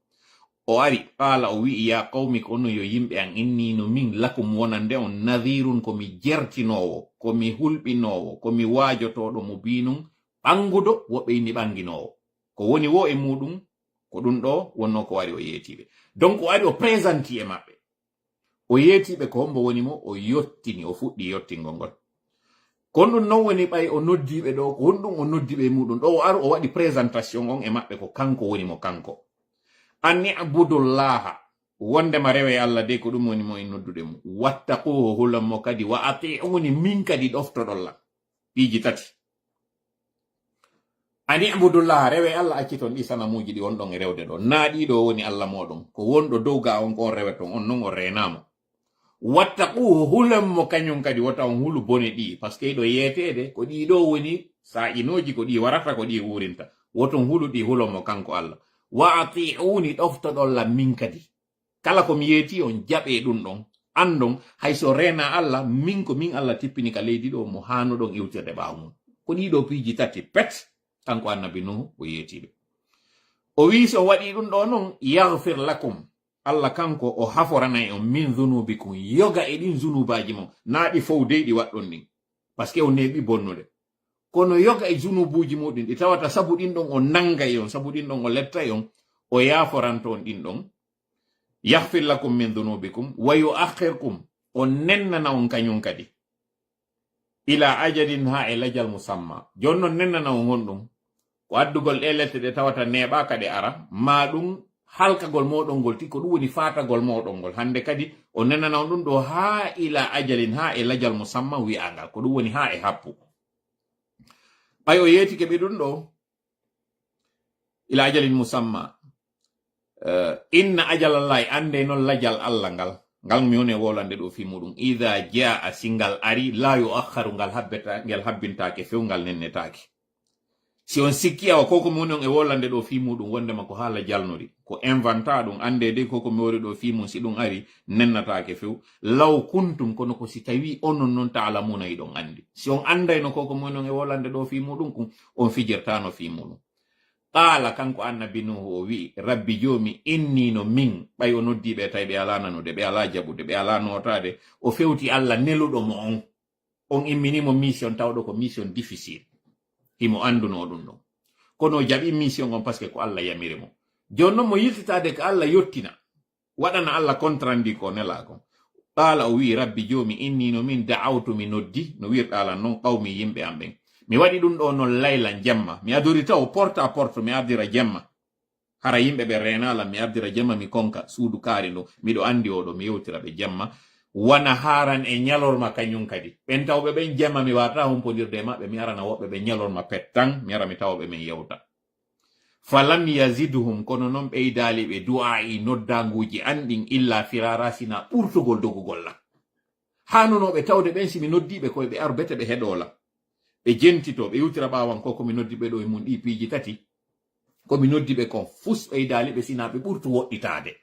O ari, qaala, o wi'i, yaa qawmi, ko onon yo yimɓe an, inni no min lakum wonande on, nadhirun, ko mi jertinoowo, ko mi hulɓinoowo, ko mi waajotooɗo, mubiinun, ɓannguɗo, wo ɓeyni ɓannginoowo. Ko woni wo e muɗum, ko ɗum ɗo wonnoo ko ari o yeetiiɓe. Donc o ari o présenté e maɓɓe. O yeetiiɓe ko hombo woni mo, o yottini, o fuɗɗi yottingol ngol. Kon ɗum non woni ɓay o noddiiɓe ɗo, ko honɗum o noddiiɓe e muɗum ɗo, o ari o waɗi présentation on e maɓɓe ko kanko woni mo kanko. An i'budullaha, wondema rewe Allah de ko ɗum woni mo e noddude mo. Wattaquhu, hulon mo kadi, wa ati'uni, min kadi ɗoftoɗon lan. Piiji tati. An i'budullaha, rewe Allah, acciton ɗi sanamuuji ɗi wonɗon e rewde ɗo. Naa ɗii ɗo woni Allah mooɗon. Ko wonɗo dow ga on ko on reweton, on non on reenaamo. Wattaquhu, hulon mo kañum kadi, wota on hulu bone ɗi, parce que ɗo yeeteede ko ɗii ɗo woni saa'inooji, ko ɗi warata, ko ɗi wuurinta. Woton hulu ɗi, hulon mo kanko Allah. Wa ati'uni, ɗoftoɗon lan min kadi. Kala ko mi yeeti on, jaɓee ɗum ɗon. Anndon, hay so reena Allah, min ko min Allah tippini ka leydi ɗo mo haanuɗon iwtirde ɓaawo mum. Ko ɗii ɗo piiji tati pet, kanko annabi Nuhu o yeetiiɓe. O wi'i, so on waɗii ɗum ɗo non, yaghfir lakum. Allah kanko o haforanay on min dhunubikum, yoga e ɗin zunubaaji mon, naa ɗi fow dey ɗi waɗɗon ɗin. Parce que on neeɓi bonnude. Kono yoga e zunubuuji muɗum ɗi tawata sabu ɗin ɗon o nangay on, sabu ɗin ɗon o lettay on, o yaaforanto on ɗin ɗon. Yaghfir lakum min dhunubikum wa yu'akhkhirkum, o nennana on kañum kadi. Ila ajalin, haa e lajal musamma. Jooni non nennana on honɗum? Ko addugol ɗe lette ɗe tawata neeɓaaka ɗe ara, maa ɗum halkagol mooɗon ngol, ti ko ɗum woni faatagol mooɗon ngol. Hannde kadi o nennana on ɗum ɗo haa ila ajalin, haa e lajal musamma wi'angal. Ko ɗum woni haa e happu. Ɓay o yeetike ɓe ɗum ɗo, ila ajalin musamma. Eh, inna ajalallahi, annde non lajal Allah ngal, ngal mi woni e wolande ɗo fii muɗum. Idha jaa, si ngal ari, la yu'akhkharu, ngal habbeta, ngal habbintaake few, ngal nennetaake. Si on sikki awa ko ko mi woni on e wolande ɗo fii muɗum, wondema ko haala jalnori, ko inventa ɗum, annde de ko ko mi woni ɗo fii mum, si ɗum ari, nennataake few. Law kuntum, kono ko si tawi onon non ta'lamuna, hiɗon anndi. Si on anndayno ko ko mi woni on e wolande ɗo fii muɗum kun, on fijirtaano fii muɗum. Qaala, kanko annabi Nuhu o wi'i, Rabbi Joomi, inni no min, ɓay o noddii ɓe tawi ɓe alaa nanude, ɓe alaa jaɓude, ɓe alaa nootaade, o fewti Allah neluɗo mo on. On immini mo mission tawɗo ko mission difficile. Himo anndunoo ɗum ɗon. Kono o jaɓi mission on, parce que ko Allah yamiri mo. Jooni non mo yiltitaade ka Allah yottina, waɗana Allah kontrandi ko nelaa kon. Qaala, o wi'i, "Rabbi, Joomi, inni no min da'awtu, mi noddi, no wi'irɗaa lan non, qawmi, yimɓe am ɓen. Mi waɗi ɗum ɗoo non laylan, jemma. Mi adori taw porte à porte, mi ardira jemma. Hara yimɓe ɓe reenaa lan, mi ardira jemma, mi konka suudu kaari ndun. Miɗo anndi oo ɗoo, mi yewtira ɓe jemma. Wa nahaaran, e ñalorma kañun kadi. Ɓen tawɓe ɓen jemma, mi warata humpondirde e maɓɓe, mi arana woɓɓe ɓen ñalorma pettan, mi ara mi tawa ɓe men yewta." Falam yazidhum, kono non ɓeydaali ɓe du'aa'i, noddaanguuji an ɗin, illa firaara, sina ɓurtugol dogugol lan. Haanunooɓe tawde ɓen, si mi noddii ɓe, ko ɓe arbete ɓe heɗoo lan. Ɓe jentitoo, ɓe yewtira ɓaawan ko, ko mi noddi ɓe ɗoo e mun ɗii piiji tati. Ko mi noddi ɓe kon fus ɓeydaali ɓe, sina ɓe ɓurtu woɗɗitaade.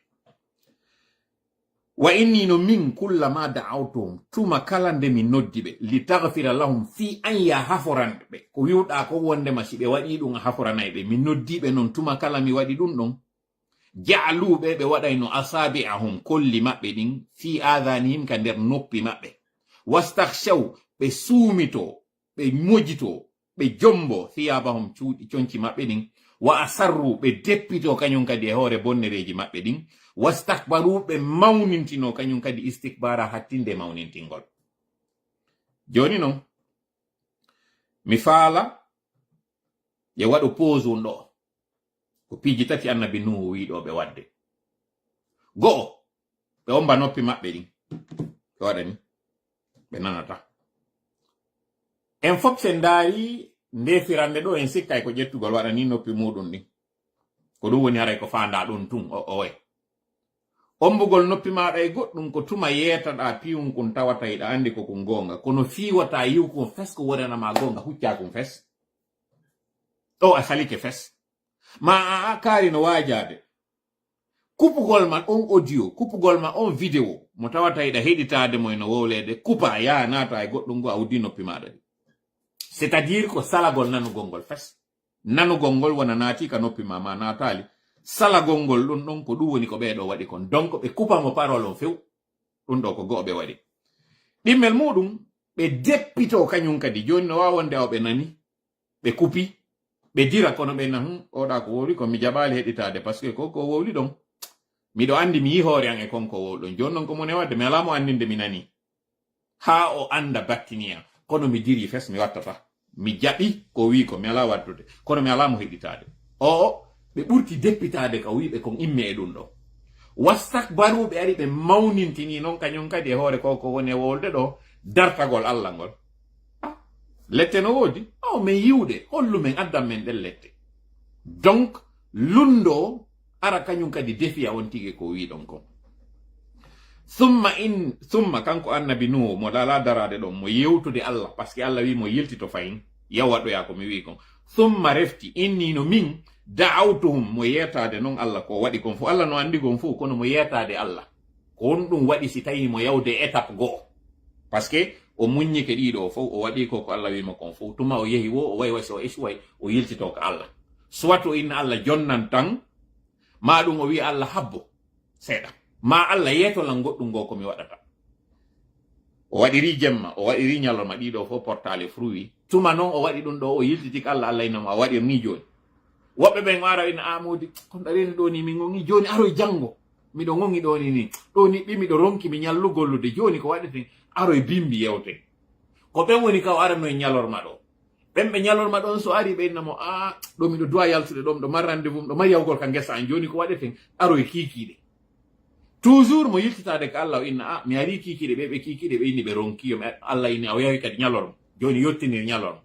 Wa inni no min kullama da'awtuhum, tuma kala nde mi noddi ɓe, li taghfira lahum, fii an ya haforan ɓe. Ko wi'uɗaa ko wondema si ɓe waɗii ɗum a haforanay ɓe. Mi noddi ɓe non tuma kala mi waɗi ɗum ɗon. Ja'alu ɓe, ɓe waɗayno asabi'ahum, kolli maɓɓe ɗin, fii adhanihim, ka nder noppi maɓɓe. Wastaghshaw, ɓe suumitoo, ɓe mojitoo, ɓe jombo thiyabahum, cuuɗi, conci maɓɓe ɗin. Wa asarru, ɓe deppitoo kañum kadi e hoore bonnereeji maɓɓe ɗin. Wastakbaru, ɓe mawnintinoo kañum kadi istikbara, hattinde mawnintingol. Jooni non, mi faala ye waɗu pause on ɗoo. Ko piiji tati Annabi Nuhu wi'i ɗoo ɓe waɗde. Go'o, ɓe omba noppi maɓɓe ɗin. Ɓe waɗa ni. Ɓe nanata. En fof, si en ndaari nde firande ɗoo, en sikkay ko ƴettugol waɗa ni noppi muuɗum ɗin. Ko ɗum woni haray ko faandaa ɗum tun, o, owe. Ombugol noppi maaɗa e goɗɗum ko tuma yeetaɗaa piyun kun tawata hiɗa anndi ko kun goonga. Kono fii wata yi'u kun fes ko wonana maa goonga, huccaa kun fes. Ɗoo a salike fes. Ma a, a kaari no waajaade. Kupugol ma on audio, kupugol ma on vidéo, mo tawata hiɗa heɗitaade mo eno wowleede, kupa, yaa naata e goɗɗum goo, a uddii noppi maaɗa ɗi. C'est-à-dire ko salagol nanugol ngol fes. Nanugol ngol wona naatii ka noppi ma, ma naataali. Salagol ngol ɗum ɗon ko ɗum woni ko ɓee ɗoo waɗi kon. Donc ɓe kupa mo parole on few. Ɗum ɗoo ko go'o ɓe waɗi. Ɗimmel muuɗum, ɓe deppitoo kañum kadi. Jooni no waawa wonde awa ɓe nani. Ɓe kupi, ɓe dira, kono ɓe na, "Hum, oɗa ko wowli ko, mi jaɓaali heɗitaade, parce que ko, ko wowli ɗon, miɗo anndi mi yii hoore an e kon ko wowli ɗon. Jooni non ko mone waɗde, mi alaa mo anndinde mi nanii." Haa o annda battiniya, kono mi dirii fes, mi wattata. Mi jaɓi ko wii ko, mi alaa waɗdude, kono mi alaa mo heɗitaade. O, o, ɓe ɓurti deppitaade ka wii ɓe kon imme e ɗum ɗo. Wastakbaru, ɓe ari ɓe mawnintinii non kañum kadi e hoore ko, ko woni e wowlde ɗo, dartagol Allah ngol. Ah, lette no woodi? Aw, men yiwde, hollu men, addan men ɗen lette. Donc, lundo ara kañum kadi defiya on tigi ko wiɗon kon. Summa in, summa kanko annabi Nuhu, mo lala darade ɗon, mo yewtude Allah, parce que Allah wi mo yiltito fayin, yaw waɗoya ko mi wi kon. Summa refti, inni no min, da'awtuhum, mo yetaade non Allah ko waɗi kon fu, Allah no andi kon fu, kono mo yetaade Allah. Ko honɗum waɗi si tawi mo yawde étape goo? Parce que o muññike ɗiɗo o fof, o waɗi ko, ko Allah wi mo kon fof. Tuma o yehi wo, o wayi, wayi so o esuway, o yiltito ko Allah. Soit o inna Allah jonnan tan, ma ɗum o wi Allah habbo seeɗa. Ma Allah yeeto lan goɗɗum goo ko mi waɗata. O waɗiri jemma, o waɗiri ñalorma, ɗiɗo fof portale fruit. Tuma non o waɗi ɗum ɗo, o yiltiti ko Allah, Allah inna mo a waɗir ni jooni. Woɓɓe ɓen o ara ina, "A moodi, kono ɗa reeni ɗo ni, min ngongi jooni, aroy janngo. Miɗo ngongi ɗo ni, ni. Ɗo ni ɓi miɗo ronki mi ñallu gollude. Jooni ko waɗeten? Aroy bimbi yewten." Ko ɓen woni ka o arano e ñalorma ɗo. Ɓen ɓe ñalorma ɗon so ari ɓe inna mo, "A, ɗo miɗo duwa yaltude ɗo, miɗo mari rendez-vous, miɗo mari yawgol ka ngesa an. Jooni ko waɗeten? Aroy kiikiiɗe." Toujours mo yiltitaade ka Allah o inna, "A, mi ari kiikiiɗe ɓe, ɓe kiikiiɗe ɓe inni ɓe ronki yo mi, Allah inni a o yawi kadi ñalorma. Jooni yottinir ñalorma."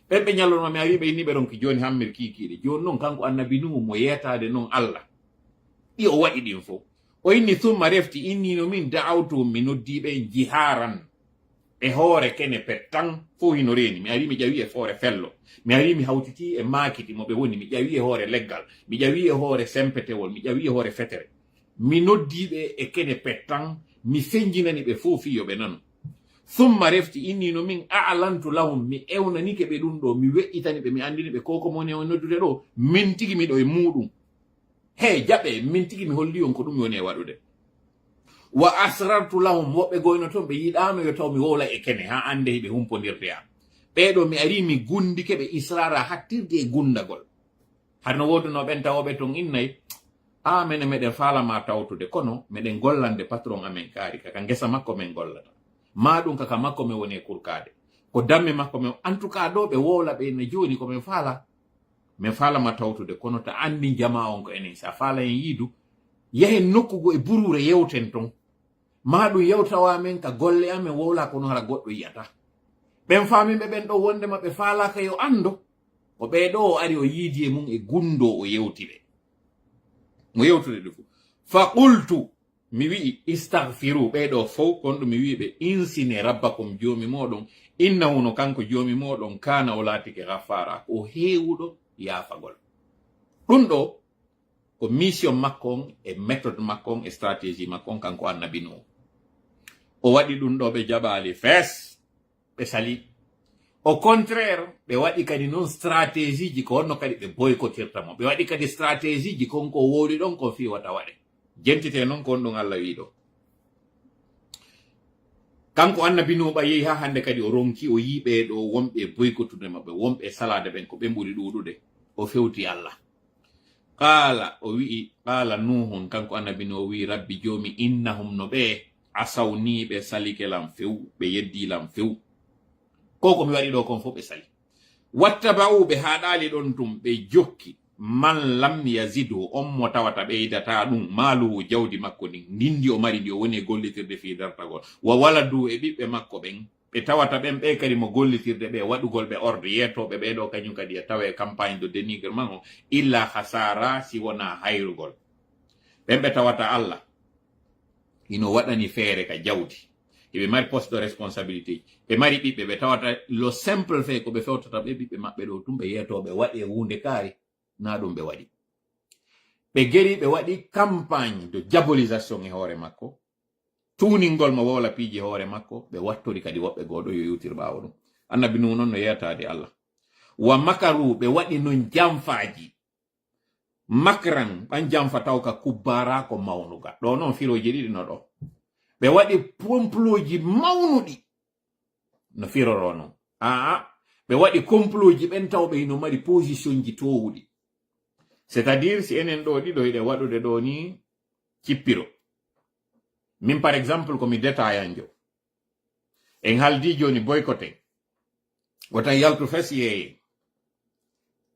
Ɓen ɓe ñalorma mi ari ɓe inni ɓe ronki, jooni hammir kiikiiɗe. Jooni non kanko annabi Nuhu mo yeetaade non Allah. Ɗi o waɗi ɗin fof. O inni summa refti, inni no min da'awtuhum, mi noddi ɓe jihaaran. E hoore kene pettan fof hino reeni. Mi ari mi ƴawi e hoore fello. Mi ari mi hawtiti e maakiti mo ɓe woni. Mi ƴawi e hoore leggal. Mi ƴawi e hoore sempetewol. Mi ƴawi e hoore fetere. Mi noddi ɓe e kene pettan. Mi fenjinani ɓe fof fii yo ɓe nanu. Summa refti inni no min a'lantu lahum. Mi ewnanike ɓe ɗum ɗo. Mi weƴƴitani ɓe. Mi andini ɓe ko ko moni on noddude ɗo. Min tigi miɗo e muuɗum. He, jaɓe, min tigi mi holli on ko ɗum mi woni e waɗude. Wa asrartu lahum, woɓɓe goyno toon, ɓe yiɗaano yo taw mi wowla e kene, haa annde hiɓe humpondirde am. Ɓeeɗo mi ari mi gundike ɓe israra hattirde e gundagol. Hari no woodunoo ɓen tawooɓe ton innay, a mene meɗen faalama tawtude, kono meɗen gollande patron amen kaari, kaka ngesa makko men gollata. Maa ɗum kaka makko men woni e kurkaade. Ko damme makko men, en tout cas ɗo ɓe wowla ɓe no jooni ko men faala. Men faalama tawtude, kono ta anndi jamaa on ko enen. Si a faala en yiidu, yahen nokku goo e buruure yewten ton. Maa ɗum yewtawa men ka golle amen wowla kono hara goɗɗo yi'ata. Ɓen faaminɓe ɓen ɗo wondema ɓe faalaaka yo anndo. Ko ɓee ɗo o ari o yiidi e mum e gundo o yewti ɓe. Mo yewtude ɗum fof. Fa qultu, mi wi'i, istagfiru, ɓee ɗo fow, kon ɗum mi wi'i ɓe, insine rabbakum joomi mooɗon, innahu no kanko joomi mooɗon, kana o laatike ghaffara, ko heewuɗo yaafagol. Ɗum ɗo, ko mission makko on, e méthode makko on, e stratégie makko on, kanko annabi Nuhu. O waɗi ɗum ɗo, ɓe jaɓaali fes, ɓe sali. Au contraire, ɓe waɗi kadi noon stratégie ji ko honno kadi ɓe boycottirta mo. Ɓe waɗi kadi stratégie ji kon ko wowli ɗon ko fii wata waɗe. Jentite noon ko honɗum Allah wi'i ɗo. Kanko annabi Nuhu ɓa yehi haa hannde kadi o ronki, o yi'i ɓee ɗo wonɓe boycottude maɓɓe, wonɓe salaade ɓen ko ɓe ɓuri ɗuuɗude. O fewti Allah. Qaala, o wi'i, qaala Nuuhun, kanko annabi Nuhu, o wi'i, Rabbi, Joomi, innahum, no ɓe, asawni, ɓe salike lam few, ɓe yeddi lam few. Ko ko mi waɗi ɗo kon fof ɓe sali. Wattaba'u, ɓe haaɗaali ɗon tun, ɓe jokki, man lam yazidhu, on mo tawata ɓeydata ɗum, maaluhu, jawdi makko ndin, ndin ndi o mari, ndi o woni e gollitirde fii dartagol, wa waladu, e ɓiɓɓe makko ɓen, ɓe tawata ɓen, ɓe kadi mo gollitirde ɓe, waɗugol ɓe ordre, yeetooɓe ɓe ɗo, kañum kadi e tawa e campagne de dénigrement o, illa hasara, si wona hayrugol. Ɓen ɓe tawata Allah hino waɗani feere ka jawdi, hiɓe mari poste de responsabilité ji, ɓe mari ɓiɓɓe, ɓe tawata le simple fait ko ɓe fewtata ɓe ɓiɓɓe maɓɓe ɗo tun, ɓe yeetooɓe waɗe huunde kaari, na ɗum ɓe waɗi. Ɓe geri, ɓe waɗi campagne de diabolisation e hoore makko, tuuningol mo wowla piiji hoore makko, ɓe wattori kadi woɓɓe goo ɗo yo yewtir ɓaawo ɗum. Annabi Nuhu noon no yeetaade Allah. Wa makaru, ɓe waɗi noon janfaaji. Makran, ɓan janfa taw ka kubbaara ko mawnuga. Ɗo noon firooji ɗiɗi no ɗo. Ɓe waɗi complotji mawnuɗi no firoroo noon. Aa, ɓe waɗi complotji ɓen taw ɓe hino mari positionji toowuɗi. C'est-à-dire, si enen ɗo ɗiɗo hiɗen waɗude ɗo ni cippiro. Min, par exemple, ko mi détaillanjo. En haldi jooni boycotté. Wotan yaltu fes yeeye.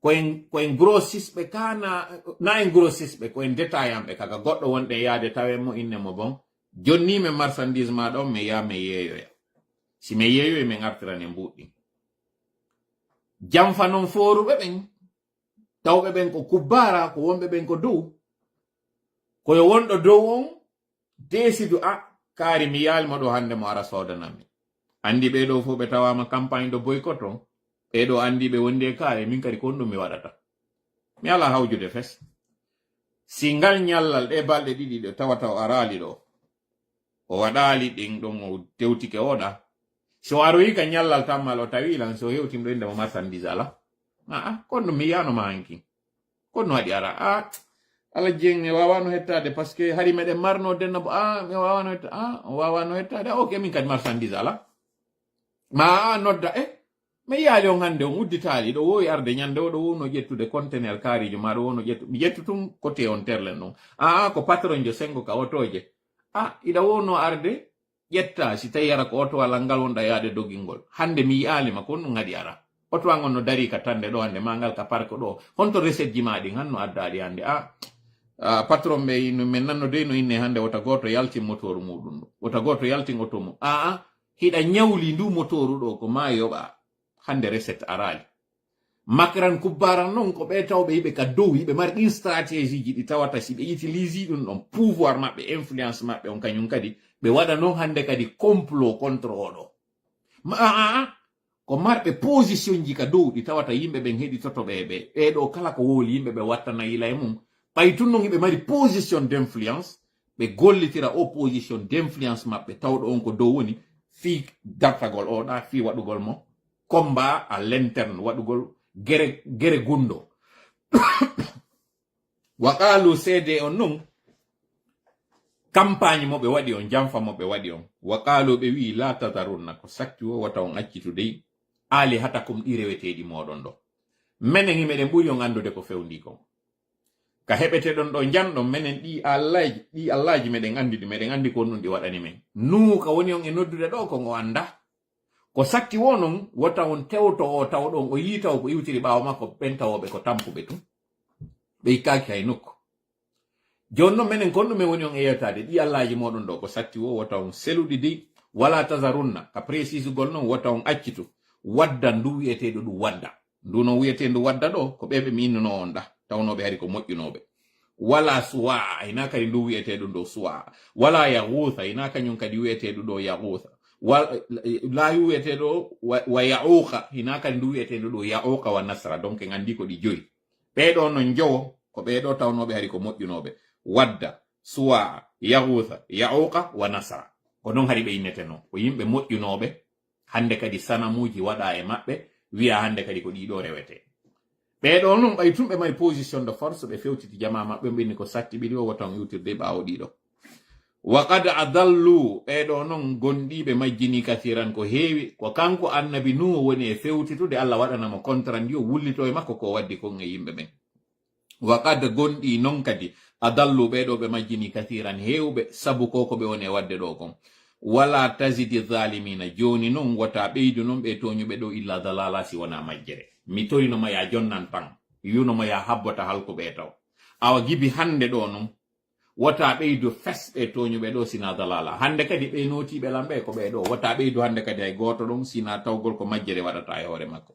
Ko en, ko en grossisɓe ka na, na en grossisɓe, ko en détaillanɓe ka, ka goɗɗo wonɗen yaade tawen mo inne mo bon. Jonni men marchandise ma ɗon, men yaa men yeeyoya. Si men yeeyoyi, men artiran en mbuuɗɗin. Janfa non fooruɓe ɓen. Tawɓe ɓen ko kubbaara, ko wonɓe ɓen ko dow. Ko yo wonɗo dow on, desidu a, kaari mi yaali mo ɗo hannde mo ara soodanammi. Anndi ɓee ɗo fof ɓe tawaama campagne de boycott on. Ɓee ɗo anndi ɓe wondi e kaari, min kadi ko honɗum mi waɗata. Mi alaa hawjude fes. Si ngal ñallal ɗe balɗe ɗiɗi ɗo tawata o araali ɗo, o waɗaali ɗin ɗon, o tewtike oɗa. Si o aroyi ka ñallal tammal o tawi lan, si o hewtin ɗo innde mo marchandise ala. Aa, kono mi yano ma hanki. Kono waɗi ara. A, Ala Jeng, mi waawano hettaade, parce que hari meɗen marno denna bo, a, mi waawano hetta-, a, o waawano hettaade. A, ok, min kadi marchandise ala. Ma a nodda, e, mi yaali on hannde, on udditaali. Ɗo wowi arde ñande, o ɗo wowno ƴettude conteneur kaarijo, ma ɗo wowno ƴettu, mi ƴettu tun côté on terlen ɗon. A, a, ko patron jo sengo ka otooje. A, iɗa wowno arde, ƴetta, si tawi hara ko oto walaa ngal wonɗa yaade dogingol. Hannde mi yi'aali ma, ko honɗum haɗi ara. Oto an on no darii ka tande ɗo hannde, ma ngal ka parc ɗo. Honto recette ji ma ɗin, han no addaali hannde? A, a, patron ɓe, no men nanno dey no inne hannde, wota gooto yaltin motoru muɗum ɗo. Wota gooto yaltin oto mum. A, a, hiɗa ñawli ndu motoru ɗo, ko ma yoɓa. Hannde recette araali. Makaran kubbaran non ko ɓe tawɓe yiɓe ka dow, yiɓe mari ɗin stratégie ji ɗi tawata si ɓe utilise ɗum ɗon pouvoir maɓɓe, influence maɓɓe on kañum kadi, ɓe waɗa non hannde kadi complot contre oɗo. Ma, a, a, a, ko marɓe position ji ka dow ɗi tawata yimɓe ɓen heɗitoto ɓe, ɓe, ɓe ɗo kala ko wowli yimɓe ɓe wattana yila e mum. Ɓay tun non hiɓe mari position d'influence, ɓe gollitira o position d'influence maɓɓe tawɗo on ko dow woni fii dartagol oɗa, fii waɗugol mo combat à l'interne, waɗugol gere, gere gundo. Wa qaalu, seede on nun, campagne mo ɓe waɗi on, janfa mo ɓe waɗi on. Wa qaalu, ɓe wi'i, la tadarunna, ko sakki wo, wota on accitu dey, alihatakum, ɗi reweteeɗi mooɗon ɗo. Menen hi meɗen ɓuri on anndude ko fewndii kon. Ka heɓeteɗon ɗo njanɗon, menen ɗi allaaji, ɗi allaaji meɗen anndi ɗi, meɗen anndi ko honɗum ɗi waɗani men. Nuuhu ka woni on e noddude ɗo kon o anndaa. Ko satti wo non, wota on tewto o tawɗon o yiitawo ko iwtiri ɓaawo makko, ɓen tawooɓe ko tampuɓe tun. Ɓe ikkaaki hay nokku. Jooni non menen kon ɗumen woni on e yeetaade ɗi allaaji mooɗon ɗo, ko satti wo wota on seluɗi dey, wala tazarunna, ka presisugol non wota on accitu, wadda ndu wi'eteeɗo ɗum wadda. Ndu non wi'eteendu wadda ɗo, ko ɓe ɓe mi innuno on ɗa, tawnooɓe hari ko moƴƴunooɓe. Wala suwa'a, hinaa kadi ndu wi'eteeɗo ɗo suwa'a. Wala yaguutha, hinaa kañum kadi wi'eteeɗo ɗo yaguutha. Wa-, laawi wi'eteeɗo wa, wa ya'uqa, hinaa kadi ndu wi'eteeɗo ɗo ya'uqa wa nasra. Donc en anndi ko ɗi joyi. Ɓee ɗo non jowo, ko ɓee ɗo tawnooɓe hari ko moƴƴunooɓe. Wadda, suwa'a, yaguutha, ya'uqa wa nasra. Ko non hari ɓe innetenoo. Ko yimɓe moƴƴunooɓe. Hannde kadi sanamuuji waɗa e maɓɓe, wi'a hannde kadi ko ɗiɗo rewete. Ɓee ɗo non ɓay tun ɓe mari position de force, ɓe fewtiti jamaa maɓɓe, ɓe inni ko satti ɓiɗi o wota on iwtirde ɓaawo ɗiɗo. Wa qad adallu, ɓee ɗo non gondiiɓe majjini kasiran ko heewi, ko kanko annabi Nuhu woni e fewtitude, Allah waɗana mo contrandi o wullito e makko ko waddi kon e yimɓe ɓen. Wa qad, gonɗi non kadi, adallu, ɓee ɗo ɓe majjini kasiran, heewɓe, sabu ko ko ɓe woni e waɗde ɗo kon. Wala tazidi zalimina, jooni non wota ɓeydu non ɓe tooñuɓe ɗo illa dalala si wona majjere. Mi torino ma ya jonnan tan, yuno ma ya habbota halku ɓe taw. Awa gibi hannde ɗo non, wota ɓeydu fes ɓe tooñuɓe ɗo sina dalala. Hannde kadi ɓe nootiiɓe lan ɓe ko ɓe ɗo. Wota ɓeydu hannde kadi hay gooto ɗon sina tawgol ko majjere waɗata e hoore makko.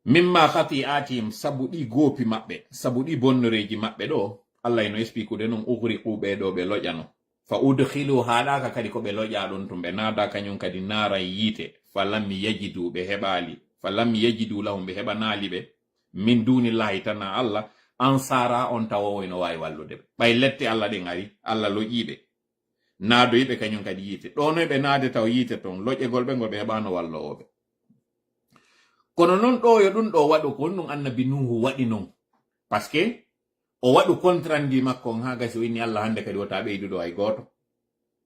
Mimma khati'atihim, sabu ɗi goopi maɓɓe, sabu ɗi bonnoreeji maɓɓe ɗo, Allah ino espikude non, ughriqu, ɓee ɗo ɓe loƴano. Fa udkhilu, haaɗaaka kadi ko ɓe loƴa ɗon tun, ɓe naada kañum kadi naaran yiite, fa lam yajidu, ɓe heɓaali, fa lam yajidu lahum, ɓe heɓanaali ɓe, min dunillahi, tana Allah, ansara, on tawowo ino waawi wallude ɓe. Ɓay lette Allah ɗen ari, Allah loƴii ɓe. Naadoyi ɓe kañum kadi yiite. Ɗo noy ɓe naade taw yiite ton, loƴegol ɓe ngol ɓe heɓaano walloowo ɓe. Kono non ɗo yo ɗum ɗo waɗu ko honɗum annabi Nuhu waɗi non. Parce que o waɗu kontrandi makko on haa gasi o inni Allah hannde kadi wota ɓeyduɗo hay gooto.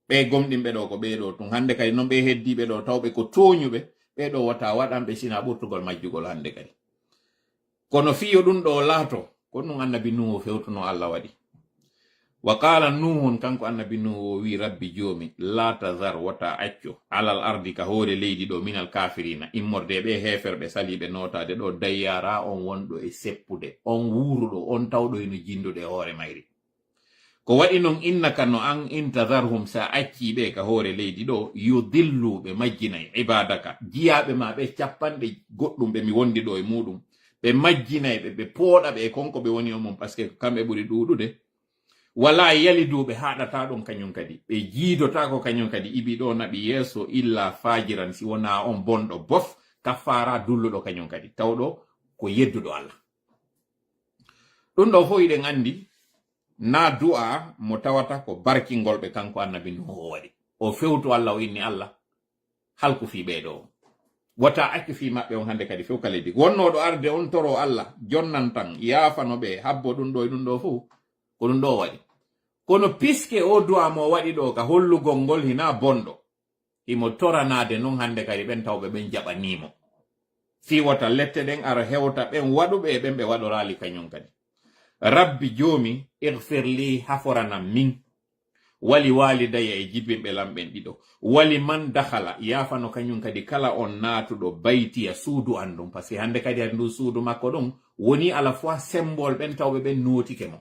Ɓe gomɗinɓe ɗo ko ɓee ɗo tun. Hannde kadi non ɓe heddiiɓe ɗo tawɓe ko tooñuɓe, ɓee ɗo wota waɗanɓe sina ɓurtugol majjugol hannde kadi. Kono fii yo ɗum ɗo laato, ko ɗum annabi Nuhu fewtuno Allah waɗi. Wa qaala Nuhun, kanko annabi Nuhu o wi, Rabbi Joomi, laa tazar, wota accu, alal ardi, ka hoore leydi ɗo, minal kaafiriina, immorde e ɓe heeferɓe saliiɓe nootaade ɗo, dayyaara, on wonɗo e seppude, on wuuruɗo, on tawɗo hino jinndude e hoore mayri. Ko waɗi non innaka no an in tazarhum, sa accii ɓe ka hoore leydi ɗo, yudillu, ɓe majjinay, ibadaka, jiyaaɓe ma ɓe capanɗe goɗɗum ɓe mi wondi ɗo e muɗum, ɓe majjinay ɓe, ɓe pooɗa ɓe e kon ko ɓe woni on mum, parce que ko kamɓe ɓuri ɗuuɗude. Wala yalidu, ɓe haaɗata ɗon kañum kadi, ɓe jiidotaako kañum kadi, ibi ɗo naɓi yeeso, illa fajiran, si wona on bonɗo bof, kaffara dulluɗo kañum kadi, tawɗo ko yedduɗo Allah. Ɗum ɗo fof hiɗen anndi, na du'a mo tawata ko barkingol ɓe kanko annabi Nuhu o waɗi. O fewtu Allah, o inni Allah, halku fii ɓee ɗo. Wota accu fii maɓɓe on hannde kadi few ka leydi. Wonnooɗo arde on toro Allah, jonnan tan, yaafano ɓe, habbo ɗum ɗo e ɗum ɗo fof, ko ɗum ɗo o waɗi. Kono puisque o du'a mo o waɗi ɗo ka hollugol ngol hina bonɗo, himo toranaade non hannde kadi ɓen tawɓe ɓen jaɓaniimo. Fii wota lette ɗen ara hewta ɓen waɗuɓe e ɓen ɓe waɗoraali kañum kadi. Rabbi Joomi, igfir li, haforanam min. Wali walidayya, e jibinɓe lam ɓen ɗiɗo. Wali man dakhala, yaafano kañum kadi kala on naatuɗo baytiya, suudu an ndun. Parce que hannde kadi hari ndun suudu makko ɗun woni à la fois symbole ɓen tawɓe ɓen nootike mo.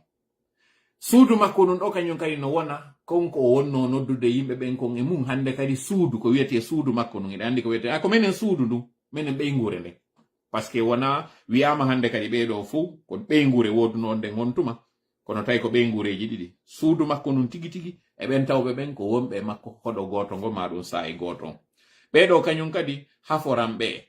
Suudu makko ndun ɗo kañum kadi no wona kon ko o wonno noddude yimɓe ɓen kon e mum. Hannde kadi suudu, ko wiyetee suudu makko ndun, eɗen anndi ko wiyetee, a, ko menen suudu ndun, menen ɓeynguure nden. Parce que wona wi'aama hannde kadi ɓee ɗo fow ko ɓeynguure woodunoo nden on tuma, kono tawi ko ɓeynguureeji ɗiɗi. Suudu makko ndun tigi tigi e ɓen tawɓe ɓen ko wonɓe e makko hoɗo gooto ngo, maa ɗum saa'i gooto on. Ɓee ɗo kañum kadi haforan ɓe.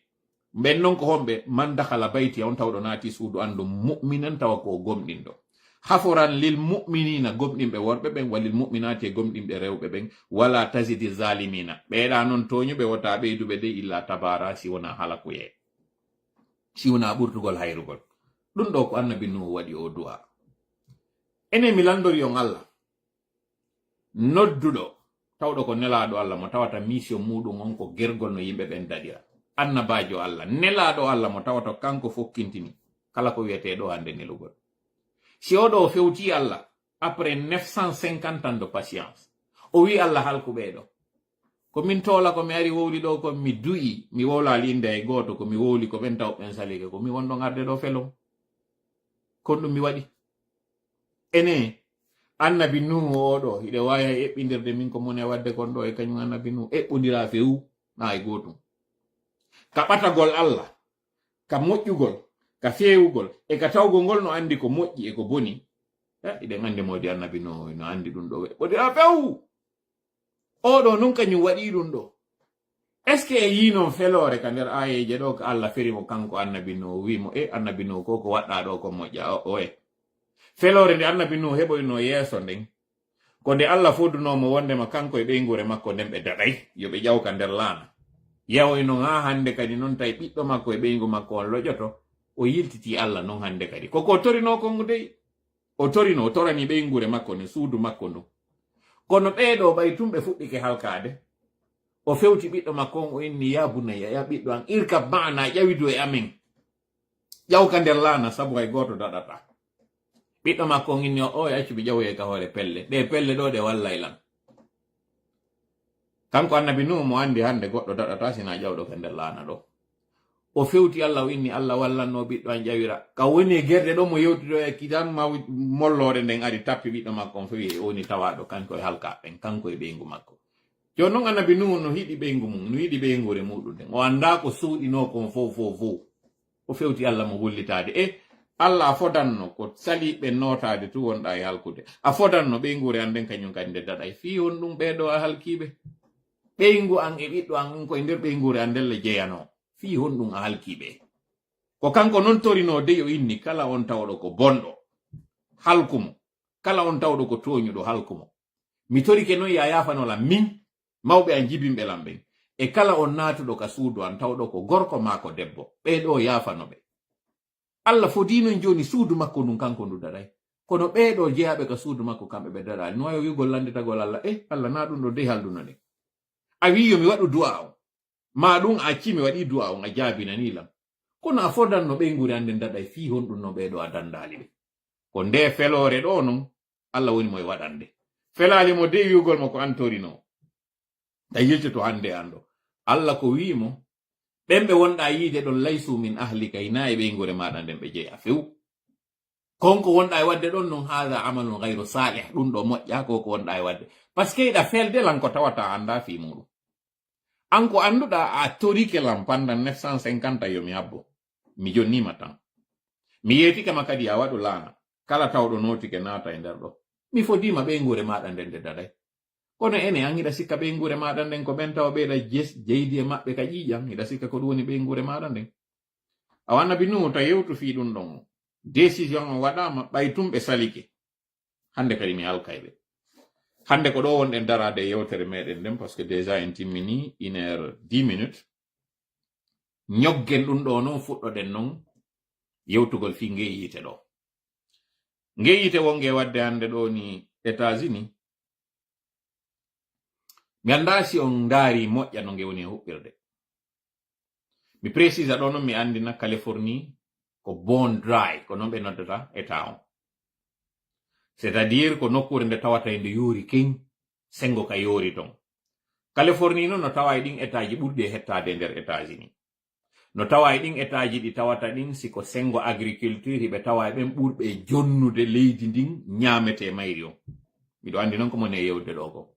Ɓen non ko honɓe? Man dakhala baytiya, on tawɗo naati suudu an ndun, mu'minan, tawa ko o gomɗinɗo. Haforan lil mu'minina, gomɗinɓe worɓe ɓen, wa lil mu'minati, e gomɗinɓe rewɓe ɓen, wala tazidi zalimina. Ɓeeɗa non tooñuɓe, wota ɓeyduɓe dey illa tabara, si wona halakuyee, si wona ɓurtugol hayrugol. Ɗum ɗo ko annabi Nuhu waɗi o du'a. Enen mi lanndori on Allah. Nodduɗo, tawɗo ko nelaaɗo Allah mo tawata mission muɗum on ko gergol no yimɓe ɓen daɗira. annabaajo Allah, nelaaɗo Allah mo tawata kanko fokkintini kala ko wiyetee ɗo hannde nelugol. Si o ɗo fewti Allah, après neuf cent cinquante ans de patience, o wi Allah halku ɓee ɗo. Ko min toola ko mi ari wowli ɗo ko mi du'i, mi wowlaali innde hay gooto, ko mi wowli ko ɓen taw ɓen salike, ko mi wonɗon arde ɗo felon. Kon ɗum mi waɗi. Ene, annabi Nuhu o ɗo, hiɗe waawi hay eɓɓindirde min ko mone waɗde kon ɗo e kañum annabi Nuhu, eɓɓondira fewu, na hay gootum. Ka ɓatagol Allah, ka moƴƴugol, ka feewugol, e ka tawgol ngol no anndi ko moƴƴi e ko boni. Eh, hiɗen anndi moodi annabi Nuhu no anndi ɗum ɗo, eɓɓondira fewu. Oɗo nun kañum waɗi ɗum ɗo. Est-ce que e yii noon feloore ka nder aayeeje ɗo ka Allah feri mo kanko annabi Nuhu, wi mo, e annabi Nuhu, ko ko waɗɗa ɗo ko moƴƴa o, o e? Feloore nde annabi Nuhu heɓoyno yeeso nden, ko nde Allah fodunoo mo wondema kanko e ɓeynguure makko nden ɓe daɗay, yo ɓe ƴaw ka nder laana. Yahoy noon haa hannde kadi noon tawi ɓiɗɗo makko e ɓeyngu makko on loƴoto, o yiltitii Allah noon hannde kadi. Ko ko torinoo kon dey. O torino, o torani ɓeynguure makko nden, suudu makko ndun. Kono ɓee ɗo ɓay tun ɓe fuɗɗike halkaade. O fewti ɓiɗɗo makko on, o inni, "Ya bunayya, ya ɓiɗɗo an, irkab ma'ana, ƴawidu e amen. Ƴaw ka nder laana, sabu hay gooto daɗataa." Ɓiɗɗo makko on inni, "O, o, accu mi ƴawoye ka hoore pelle. Ɗe pelle ɗo ɗe wallay lan." Kanko annabi Nuhu mo anndi hannde goɗɗo daɗataa sina ƴawɗo ka nder laana ɗo. O fewti Allah, o inni Allah wallanno ɓiɗɗo an ƴawira. Ka woni e gerde ɗo mo yewtude e kitan maw molloore nden ari tappi ɓiɗɗo makko on fewi e woni tawaaɗo kanko e halkaaɓe ɓen, kanko e ɓeyngu makko. Jooni non annabi Nuhu no hiɗi ɓeyngu mum, no hiɗi ɓeynguure muɗum nden. O anndaa ko suuɗinoo kon fow, fow, fow. O fewti Allah mo wullitaade. E Allah a fodanno ko saliiɓe nootaade tu wonɗa e halkude. A fodanno ɓeynguure an nden kañum kadi nde daɗay. Fii honɗum ɓee ɗo a halkiiɓe? Ɓeyngu an e ɓiɗɗo an on koye nder ɓeynguure an nden le jeyanoo. Fii honɗum a halkiiɓe? Ko kanko non torinoo dey o inni kala on tawɗo ko bonɗo, halku mo. Kala on tawɗo ko tooñuɗo, halku mo. Mi torike non ya yaafano lan min, mawɓe an jibinɓe lan ɓen. E kala on naatuɗo ka suudu an tawɗo ko gorko maa ko debbo. Ɓee ɗo yaafano ɓe. Allah fodii non jooni suudu makko ndun kanko ndu daɗay. Kono ɓee ɗo jeyaaɓe ka suudu makko kamɓe ɓe daɗaali. No wayo wi'ugol lannditagol Allah, "Eh, Allah na ɗum ɗo dey halduno ɗen. A wi'i yo mi waɗu du'a on. Ma ɗum a acci mi waɗi du'a on, a jaabinanii lan." Kono a fodanno ɓeynguure an nden daɗay fii honɗum no ɓee ɗo a danndaali ɓe. Ko nde feloore ɗo non, Allah woni mo e waɗande. Felaali mo dey wi'ugol mo ko an torinoo. Tawi yiltoto hannde an ɗo. Allah ko wi'i mo, ɓen ɓe wonɗa yiide ɗon, "Laysu min ahlika", hinaa e ɓeynguure maaɗa nden ɓe jeya few. Kon ko wonɗa e waɗde ɗon non, "Haadha amalun ghayru saalih", ɗum ɗo moƴƴa ko ko wonɗa e waɗde. Parce que hiɗa felde lan ko tawata a anndaa fii muɗum. An ko annduɗa a torike lan pendant neuf cent cinquante yo mi habbo. Mi jonnima tan. Mi yeetike ma kadi a waɗu laana. Kala tawɗo nootike naata e nder ɗo. Mi fodiima ɓeynguure maaɗa nden nde daɗay. Kono ene an hiɗa sikka ɓeynguure maaɗa nden ko ɓen tawa ɓeyɗa jes-, jeydi e maɓɓe ka ƴiiƴan, hiɗa sikka ko ɗum woni ɓeynguure maaɗa nden. Awa annabi Nuhu ta yewtu fii ɗum ɗon. Décision on waɗaama, ɓay tun ɓe salike. Hannde kadi mi halkay ɓe. Hannde ko ɗo wonɗen daraade e yewtere meɗen nden, parce que déjà en timmini une heure dix minutes. Ñoggen ɗum ɗo non, fuɗɗoɗen non yewtugol fii ngee yiite ɗo. Ngee yiite wonge waɗde hannde ɗo ni États-Unis. Mi anndaa si on ndaari moƴƴa no nge woni e huɓɓirde. Mi précisa ɗo non, mi anndina Californie ko bone dry, ko non ɓe noddata état on. C'est-à-dire ko nokkuure nde tawata e nde yoori keñ, senngo ka yoori ton. Californie non no tawa e ɗin état ji ɓurɗi e hettaade e nder États-Unis. No tawa e ɗin état ji ɗi tawata ɗin, si ko senngo agriculture, hiɓe tawa e ɓen ɓurɓe e jonnude leydi ndin ñaametee mayri on. Miɗo anndi non ko mone e yewde ɗo ko.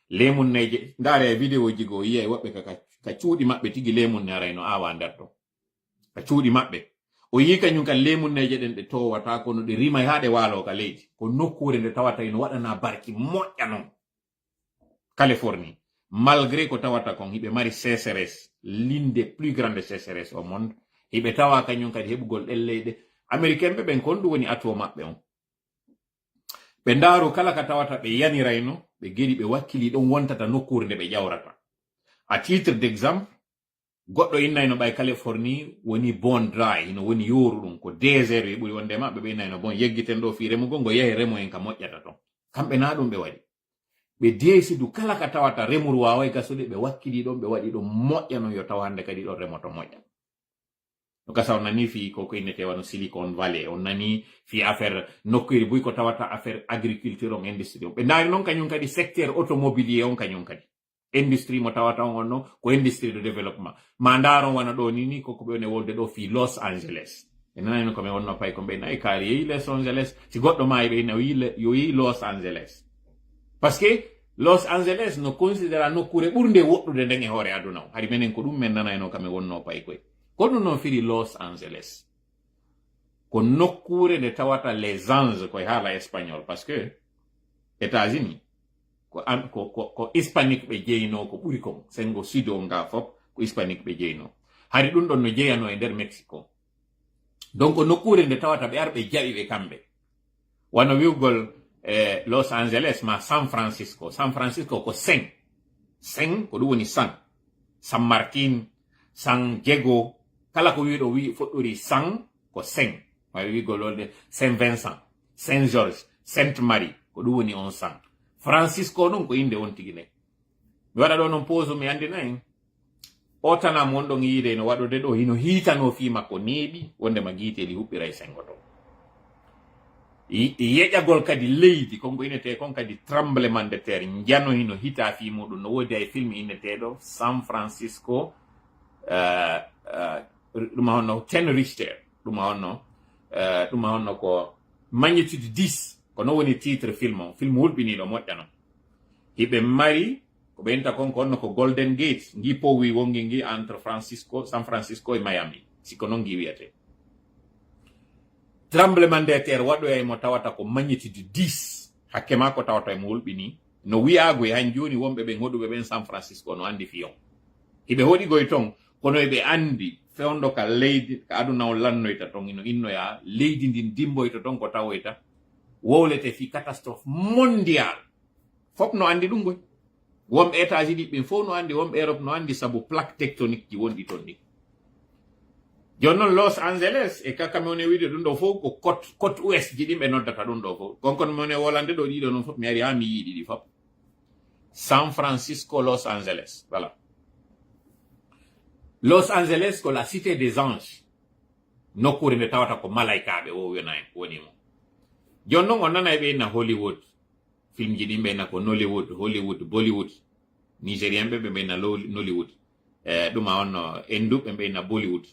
Leemunneeje, ndaare e vidéo ji goo, yiyay woɓɓe ka, ka, ka cuuɗi maɓɓe tigi leemunne arayno aawa nder ɗon. Ka cuuɗi maɓɓe. O yii kañum kan leemunneeje ɗen ɗe toowata, kono ɗe rimay haa ɗe waaloo ka leydi. Ko nokkuure nde tawata ino waɗana barki moƴƴa non. Californie. Malgré ko tawata kon, hiɓe mari sécheresse, l'une des plus grandes sécheresses au monde. Hiɓe tawa kañum kadi heɓugol ɗen leyɗe. Américain ɓe ɓen, kon ɗum woni atout maɓɓe on. Ɓe ndaaru kala ka tawata ɓe yanirayno, ɓe geri ɓe wakkili ɗon wontata nokkuure nde ɓe ƴawrata. À titre d'exemple, goɗɗo innayno ɓay Californie woni bone dry, no woni yooru ɗum, ko désert e ɓuri wonde maɓɓe, ɓe innayno bon yeggiten ɗo fii remugol, ngo yehe remo en ka moƴƴata ton. Kamɓe na ɗum ɓe waɗi. ɓe deesidu kala ka tawata remuru waaway gasude, ɓe wakkilii ɗon, ɓe waɗi ɗum moƴƴa non, yo taw hannde kadi ɗon remoto moƴƴa. No gasa on nanii fii ko, ko innetee wano Silicon Valley, on nanii fii affaire nokkuure buy ko tawata affaire agriculture on, industrie on. Ɓe ndaari non kañum kadi secteur automobilier on kañum kadi. Industrie mo tawata on, on non ko industrie de développement. Ma ndaaron wano ɗoo nii, nii ko, ko ɓe woni wolde ɗoo fii Los Angeles. Ɓe nanayno ko mi wonno pay ko ɓe nayi kaari yehi Los Angeles. Si goɗɗo maayi ɓe ina wiyi le-, yo yehi Los Angeles. Parce que Los Angeles no considéra nokkuure ɓurnde woɗɗude nden e hoore aduna o. Hari menen ko ɗum men nanayno ka mi wonno pay koy. Ko ɗum non firi Los Angeles. Ko nokkuure nde tawata les anges koye haala espagnol, parce que États-Unis ko am-, ko, ko, ko hispanique ɓe jeyno ko ɓuri kon. Sengo sud o nga fop ko hispanique ɓe jeyno. Hari ɗum ɗon no jeyano e nder Mexico. Donc nokkuure nde tawata ɓe ar ɓe jaɓi ɓe kamɓe. Wano wi'ugol, eh, Los Angeles ma San Francisco. San Francisco ko Sen. Sen ko ɗum woni San. San Martin, San Diego, kala ko wi'uɗo wi-, fuɗɗori San ko Sen. Wawi wi'ugol wolde Saint Vincent, Saint George, Sainte Marie, ko ɗum woni on San. Francisco non ko innde on tigi nden. Mi waɗa ɗo non pause, mi anndina en. O tanam wonɗon yiide no waɗude ɗo, hino hiitanoo fii makko neeɓi, wondema giiteeli huɓɓiray sengo ton. I-, i yeƴagol kadi leydi, kon ko innetee kon kadi tremblement de terre, njano hino hitaa fii muɗum. No woodi hay film inneteeɗo San Francisco, eh, eh, ɗum a honno ten Richter, ɗum a honno, eh, ɗum a honno ko magnitude dix, ko non woni titre film on, film hulɓiniiɗo moƴƴa non. Hiɓe mari, ko ɓe inta kon, ko honno ko Golden Gate, ngi powi wongi ngi entre Francisco, San Francisco e Miami. Si ko non ngi wiyete. Tremblement de terre waɗoyay mo tawata ko magnitude dix. Hakke maa ko tawata e mo hulɓini. No wi'aago e han jooni wonɓe ɓen hoɗuɓe ɓen San Francisco no andi fiyon. Hiɓe hoɗigoy ton, kono eɓe andi fewndo ka leydi, ka aduna on lannoyta ton, ino innoya leydi ndin dimboyta ton ko tawoyta wowlete fi catastrophe mondial. Fop no andi ɗum goy. Wonɓe États-Unis ɓen fof no andi, wonɓe Europe no andi, sabu plaque tectonique ji wonɗi ton ɗi. Jooni non Los Angeles e ka, ka mi woni wiide ɗum ɗo fof ko côte, côte ouest ji ɗin ɓe noddata ɗum ɗo fof. Kon kon mi woni wolande ɗo ɗiɗo non fof mi ari haa mi yiiɗi ɗi fof. San Francisco, Los Angeles, voilà. Los Angeles ko la cité des anges. Nokkuure nde tawata ko malaykaaɓe o wona, woni mo. Jooni non on nanay ɓe inna Hollywood. Film ji ɗin ɓe inna ko Nollywood, Hollywood, Bollywood. Nigérien ɓe, ɓe, ɓe inna Lo-, Nollywood. Eh, ɗum a honno Hindu ɓe, ɓe inna Bollywood.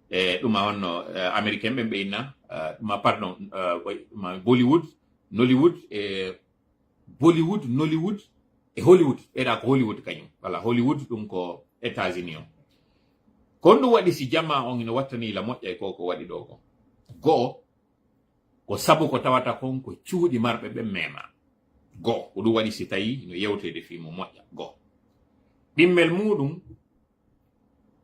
Eh, ɗum a honno, eh, Américain ɓe, ɓe inna, eh, ɗum a, pardon, eh, ɗum a Bollywood, Nollywood, eh, Bollywood, Nollywood e Hollywood. Ɓeyɗa ko Hollywood kañum. Walla Hollywood ɗum ko États-Unis on. Kon ɗum waɗi si jamaa on ina wattani la moƴƴa e ko, ko waɗi ɗo ko. Go'o, ko sabu ko tawata kon ko cuuɗi marɓe ɓen mema. Go'o, ko ɗum waɗi si tawi no yewteede fii mo moƴƴa. Go'o. Ɗimmel muɗum,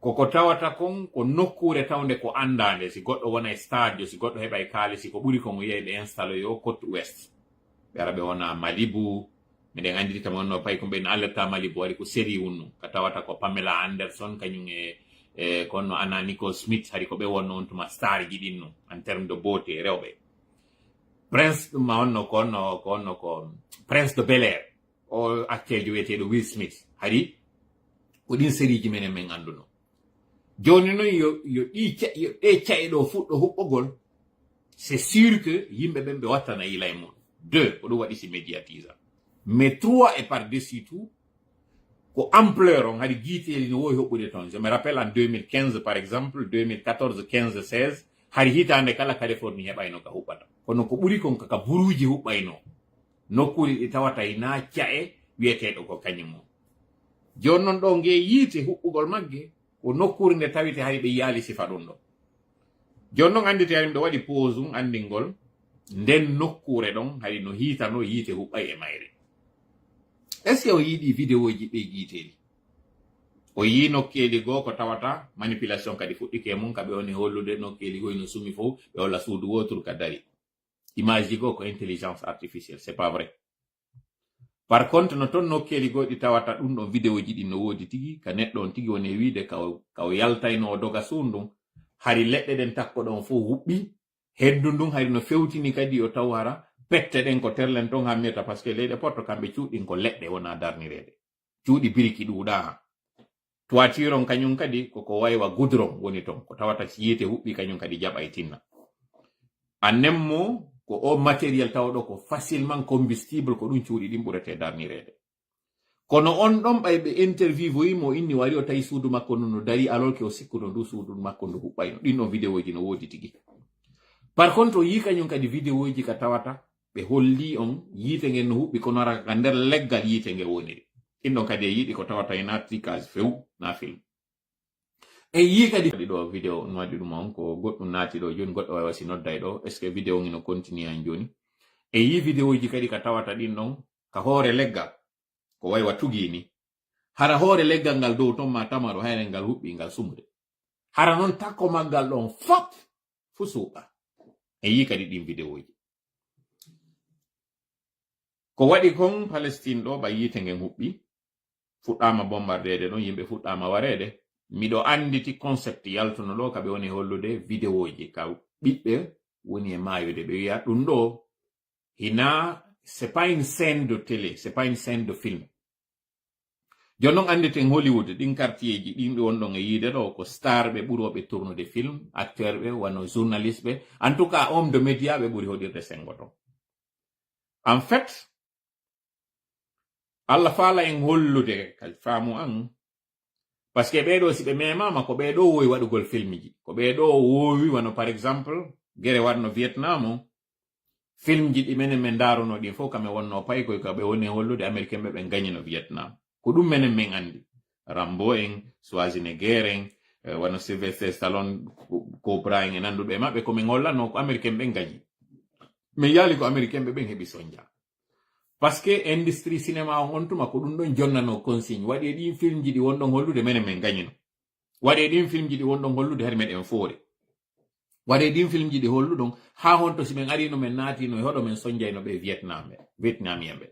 ko ko tawata kon ko nokkuure tawnde ko anndaande. Si goɗɗo wona e stadio, si goɗɗo heɓa e kaalisi, ko ɓuri kon o yiyay ɓe installe yo côte ouest. Ɓe ara ɓe wona Malibu. Miɗen anndiri tama wonno pay ko ɓen alletta Malibu, waɗi ko série wonno. Ka tawata ko Pamela Anderson, kañum e, e ko wonno Anna Nicole Smith, hari ko ɓe wonno on tuma star ji ɗin no, en terme de beauté, rewɓe. Prince, ɗum ma wonno ko wonno, ko wonno ko Prince de Bel-Air. O acteur jo wiyeteeɗo Will Smith. Hari ko ɗin sériiji menen men annduno. Jooni non yo, yo ɗi ca-, yo ɗe ca'e ɗo fuɗɗo huɓɓogol, c'est sûr que yimɓe ɓen ɓe wattana yila e mum. Deux, ko ɗum waɗi si médiatisa. Mais trois et par-dessus tout, ko ampleur on, hari giiteeli no wowi huɓɓude ton. Je me rappelle en deux mille quinze, par exemple, deux mille quatorze, quinze, seize, hari hitaande kala Californie heɓayno ka huɓɓata. Kono ko ɓuri kon ka, ka buruuji huɓɓayno. Nokkuure ɗi tawata hina ca'e wiyeteeɗo ko kañum on. Jooni non ɗo nge yiite huɓɓugol magge, ko nokkuure nde tawite hari ɓe yiyaali sifa ɗum ɗo. Jooni non anndite hari miɗo waɗi pause um anndingol nden nokkuure ɗon hari no hiitano yiite huɓɓay e mayre. Est-ce que o yiɗi vidéo ji ɓe giiteeli? O yii nokkeeli goo ko tawata manipulation kadi fuɗɗike e mum, ka ɓe woni hollude nokkeeli goo ino sumi fof, ɓe holla suudu wooturu ka dari. Image ji goo ko intelligence artificielle, c'est pas vrai. Par contre, no ton nokkeeli goo ɗi tawata ɗum ɗon vidéo ji ɗin no woodi tigi, ka neɗɗo on tigi woni e wiide ka o, ka o yaltayno o doga suun ɗum. Hari leɗɗe ɗen takko ɗon fof huɓɓi, hendu ndun hari no fewtini kadi o taw hara Pette ɗen ko terlen ton hammirta, parce que leyɗe porto kamɓe cuuɗin ko leɗɗe wona darnireede. Cuuɗi biriki ɗuuɗa. Toiture on kañum kadi koko waywa goudron woni ton, ko tawata si yiite huɓɓi kañum kadi jaɓa e tinna. A nemmo ko o matériel tawɗo ko facilement combustible, ko ɗum cuuɗi ɗin ɓurete darnireede. Kono on ɗon ɓay ɓe interviewoyi mo inni wari o tawi suudu makko ndu no dari, alors que o sikkuno ndu suudu makko ndu huɓɓayno. Ɗin ɗon vidéoji no woodi tigi. Par contre o yii kañum kadi vidéoji ka tawata ɓe holli on yiite ngen no huɓɓi kono ara ka nder leggal yiite nge woniri. Ɗin ɗon kadi e yiɗi ko tawata e naati case few na film. En yii kadi ɗiɗo vidéo no waɗi ɗum on ko goɗɗum naati ɗo jooni, goɗɗo wawa si nodday ɗo, est ce que vidéo ngi no continue an jooni? En yii vidéoji kadi ka tawata ɗin ɗon ka hoore leggal ko waywa tugi ni. Hara hoore leggal ngal dow ton ma tamaro hayre ngal huɓɓi ngal sumude. Hara noon takko maggal ɗon fop fu suuɓa. En yii kadi ɗin vidéoji. Ko waɗi kon Palestine ɗo ɓay yiite ngen huɓɓi, fuɗɗaama bombardeede ɗon, yimɓe fuɗɗaama wareede. Miɗo annditi concept yaltuno ɗo ka ɓe woni hollude vidéoji ka ɓiɓɓe woni e maayude. Ɓe wiya ɗum ɗo hina, c'est pas une scène de télé, c'est pas une scène de film. Jooni noon annditen Hollywood, ɗin quartier ji ɗin ɗo wonɗon e yiide ɗo ko star ɓe ɓurooɓe tournude film, acteur ɓe, wano journaliste ɓe. En tout cas homme de média ɓe ɓuri hoɗirde sengo ton. En fait, Allah faala en hollude ka faamu an. Parce que ɓee ɗo si ɓe memaama ko ɓee ɗo wowi waɗugol filmji. Ko ɓee ɗo wowi wano par exemple gere waɗno Vietnam o. Filmji ɗi menen men ndaruno ɗin fof kame wonno paykoy ka ɓe woni hollude Américain ɓe ɓen gañino Vietnam. Ko ɗum menen men anndi. Rambo en, Schwarzenegger en, eh, wano Sylvester Stallone, Co-, Cobra en e nanduɓe e maɓɓe ko men hollanno ko Américain ɓen gañi. Men yaali ko Américain ɓe ɓen heɓi sonja. Parce que industrie cinéma on on tuma ko ɗum ɗon jonnano consigne. Waɗi e ɗin filmji ɗi wonɗon hollude menen men gañino. Waɗi e ɗin filmji ɗi wonɗon hollude hari meɗen foore. Waɗi e ɗin filmji ɗi holluɗon haa honto si men arino men naatino e hoɗo men sonjayno ɓe Vietnam ɓe, Vietnamien ɓe.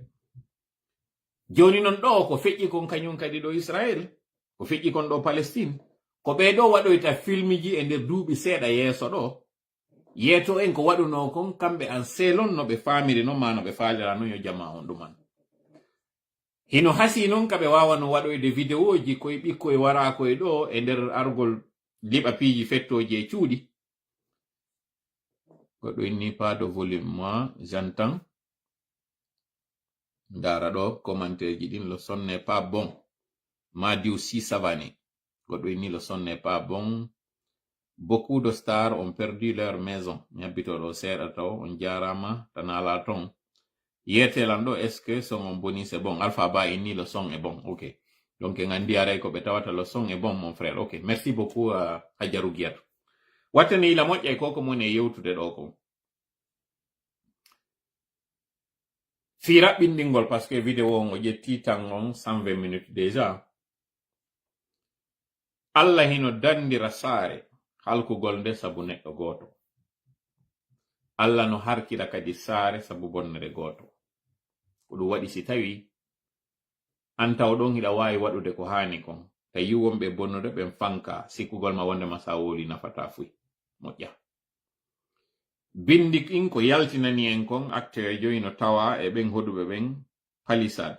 Jooni non ɗo ko feƴƴi kon kañum kadi ɗo Israël, ko feƴƴi kon ɗo Palestine, ko ɓee ɗo waɗoyta filmji e nder duuɓi seeɗa yeeso ɗo, yeeto en ko waɗunoo kon, kamɓe an seelon no ɓe faamiri non, maa no ɓe faalira non, yo jamaa on ɗuman. Hino hasii non ka ɓe waawano waɗoyde videoji koye ɓikkoye waraa koye ɗo e nder argol liɓa piiji fettooji e cuuɗi. Goɗɗo inni pas de volume, moi, j'entends. Ndaara ɗo commentaire ji ɗin, le son n'est pas bon. Madiou Si Savané. Goɗɗo inni le son n'est pas bon. Beaucoup de stars ont perdu leur maison. Mi habbito ɗo seeɗa taw, on jaaraama, tan ala ton. Yeete lan ɗo, est-ce que son on boni, c'est bon? Alpha Ba inni le son est bon. Ok. Donc, en anndi aray ko ɓe tawata le son est bon, mon frère. Ok. Merci beaucoup, euh, Hadja Rougiatou. Wattani ila moƴƴay ko ko moni e yewtude ɗo ko. Fii raɓɓinɗingol, parce que vidéo on o ƴetti tan on cent vingt minutes déjà. Allah hino dandira saare halkugol nde sabu neɗɗo gooto. Allah no harkira kadi saare sabu bonnere gooto. Ko ɗum waɗi si tawi an taw ɗon hiɗa waawi waɗude ko haani kon, tawi wonɓe bonnude ɓen fanka, sikkugol ma wondema sa wowli nafata fuy. Moƴƴa. Bindi ɗin ko yaltinani en kon, acteur joyi no tawa e ɓen hoɗuɓe ɓen Palisade.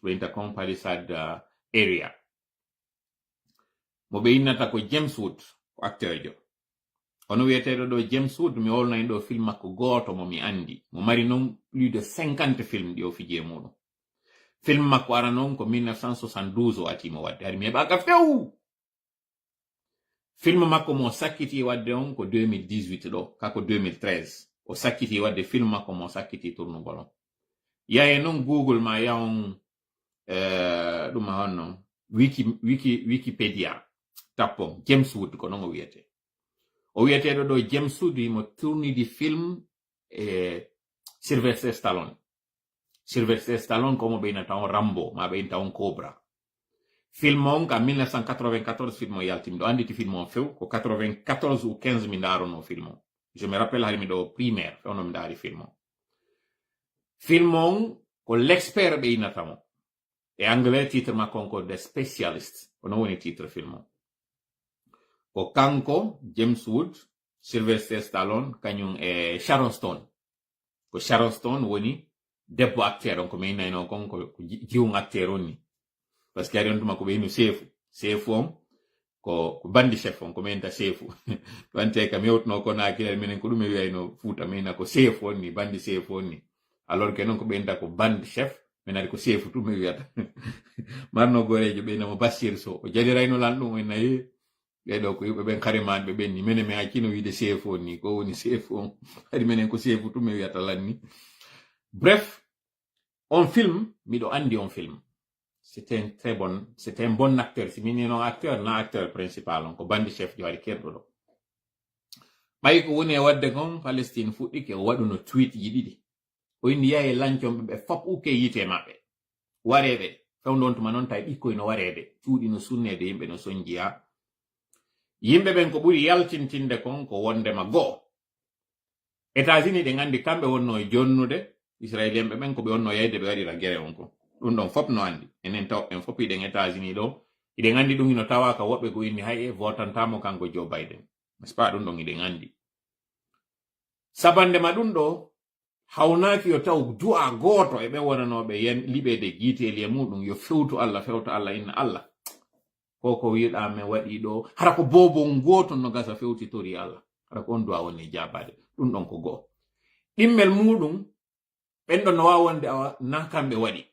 Ɓe inta kon Palisade, uh, area. Mo ɓe innata ko James Wood, ko acteur jo. Ono wiyeteeɗo ɗo James Wood, mi wolnay ɗo film makko gooto mo mi anndi. Mo mari non plus de cinquante film ɗi o fiji e muɗum. Film makko arano on ko mille neuf cent soixante-douze o ati mo waɗde. Hari mi heɓaaka few. Film makko mo sakkiti waɗde on ko deux mille dix-huit ɗo, ka ko deux mille treize. O sakkiti waɗde film makko mo sakkiti tournugol on. Yaye non Google ma yawon, eh, ɗum ma honno, Wiki-, Wiki-, Wikipedia. Tappon, James Wood ko non o wiyete. O wiyeteeɗo ɗo James Wood himo tournidi film e Sylvester Stallone. Sylvester Stallone ko mo ɓe innata on Rambo, ma ɓe innta on Cobra. Film on ka mille neuf cent quatre-vingt-quatorze film o yaltimi. Ɗo annditi film on few, ko quatre-vingt-quatorze ou quinze mi ndarono film on. Je me rappelle hari miɗo primaire, fewno mi ndaari film on. Film on ko L'expert ɓe innata mo. E anglais titre makko on ko The Specialist. Ko non woni titre film on. Ko kanko, James Wood, Sylvester Stallone, kañum e Sharon Stone. Ko Sharon Stone woni debbo acteur on, ko mi innayno kon, ko, ko ji-, jiwun acteur on ni. Parce que ari on tuma ko ɓe inno seefu. Seefu on, ko, ko bandi chef on, ko ɓe innta seefu. Wante kam yewtuno ko na kila menen ko ɗum e wiyayno Fuuta, mi inna ko seefu on ni, bandi seefu on ni. Alors que non ko ɓe innta ko bandi chef, men ari ko seefu tuma wiyata. Marno goreejo ɓe inna mo Bashir Sow. O jalirayno lan ɗum, o inna ye. Ɓee ɗoo ko yimɓe ɓen karimaanɓe ɓen ni. Menen mi accino wiide seefu on ni, ko woni seefu on. Hari menen ko seefu tuma wiyata lan ni. Bref, on film, miɗo anndi on film. C'est un très bon, c'est un bon acteur. Si mi inno acteur, na acteur principal on, ko bandi chef jo ari kerɗo ɗo. Ɓay ko woni e waɗde kon, Palestine fuɗɗike, o waɗuno tweet ji ɗiɗi. O inni yahe lancon ɓe, ɓe fop ukke yiite maɓɓe. Wareeɓe, fewndo on tuma non tawi ɓikkoy no wareede, cuuɗi no sunneede, yimɓe no sonjiya. Yimɓe ɓen ko ɓuri yaltintinde kon ko wondema goo. États-Unis ɗen anndi kamɓe wonno e jonnude Israélienɓe ɓen ko ɓe wonno yayde ɓe waɗira gere on kon. Ɗum ɗon fop no anndi. Enen taw en fop hiɗen États-Unis ɗo. Hiɗen anndi ɗum hino tawa ka woɓɓe ko inni hay e votantamo kanko Joe Biden. N'est-ce pas? Ɗum ɗon hiɗen anndi. Sabande ma ɗum ɗo, hawnaaki yo taw du'a gooto e ɓen wonanooɓe yen liɓeede jiiteeli e muɗum yo fewtu Allah, fewta Allah, inna Allah. Ko ko wi'uɗaa men waɗii ɗo, hara ko boobon gooto no gasa fewtitori Allah. Hara ko on du'a woni e jaabaade. Ɗum ɗon ko goo. Ɗimmel muɗum, ɓen ɗon no waawa wonde awa na kamɓe waɗi.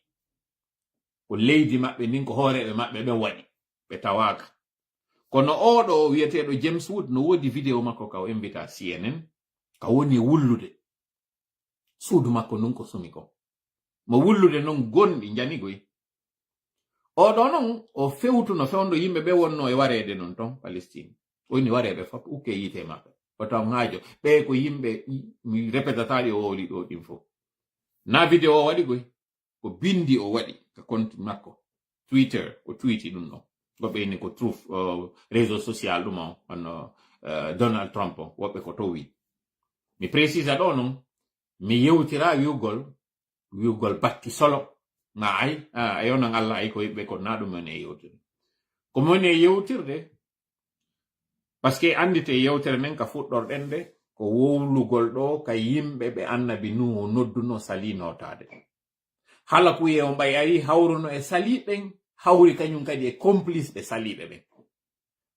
Ko leydi maɓɓe ndin, ko hooreeɓe maɓɓe ɓen waɗi. Ɓe tawaaka. Kono oo ɗo wi'eteeɗo James Wood no woodi vidéo makko ka o invita C N N, ka woni e wullude. Suudu makko ndun ko sumi kon. Mo wullude non gonɗi njanigoy. Oo ɗo non, o fewtuno fewndo yimɓe ɓe wonno e wareede non ton Palestine. O inni wareeɓe fop ukke yiite maɓɓe. O taw haajo. Ɓe ko yimɓe, mi repetata ɗi o wowli ɗo ɗin fof. Na vidéo o waɗi goy. Ko bindi o waɗi ka compte makko. Twitter, o tweeti ɗum ɗo. Goɓɓe inni ko Truth, uh, réseau social ɗum o, on, uh, Donald Trump o, woɓɓe ko towi. Mi précisa ɗo non, mi yewtira wi'ugol, wi'ugol batti solo. Nga ay, a, a yonan Allah ay ko yimɓe ko na ɗum en e yewtira. Ko mo woni e yewtirde, parce que anndite yewtere nden ka fuɗɗorɗen nde, ko wowlugol ɗo ka yimɓe ɓe Annabi Nuhu nodduno sali nootaade. Hala kuye on ɓay ari hawruno e sali ɓen, hawri kañum kadi e complice ɓe sali ɓe ɓen.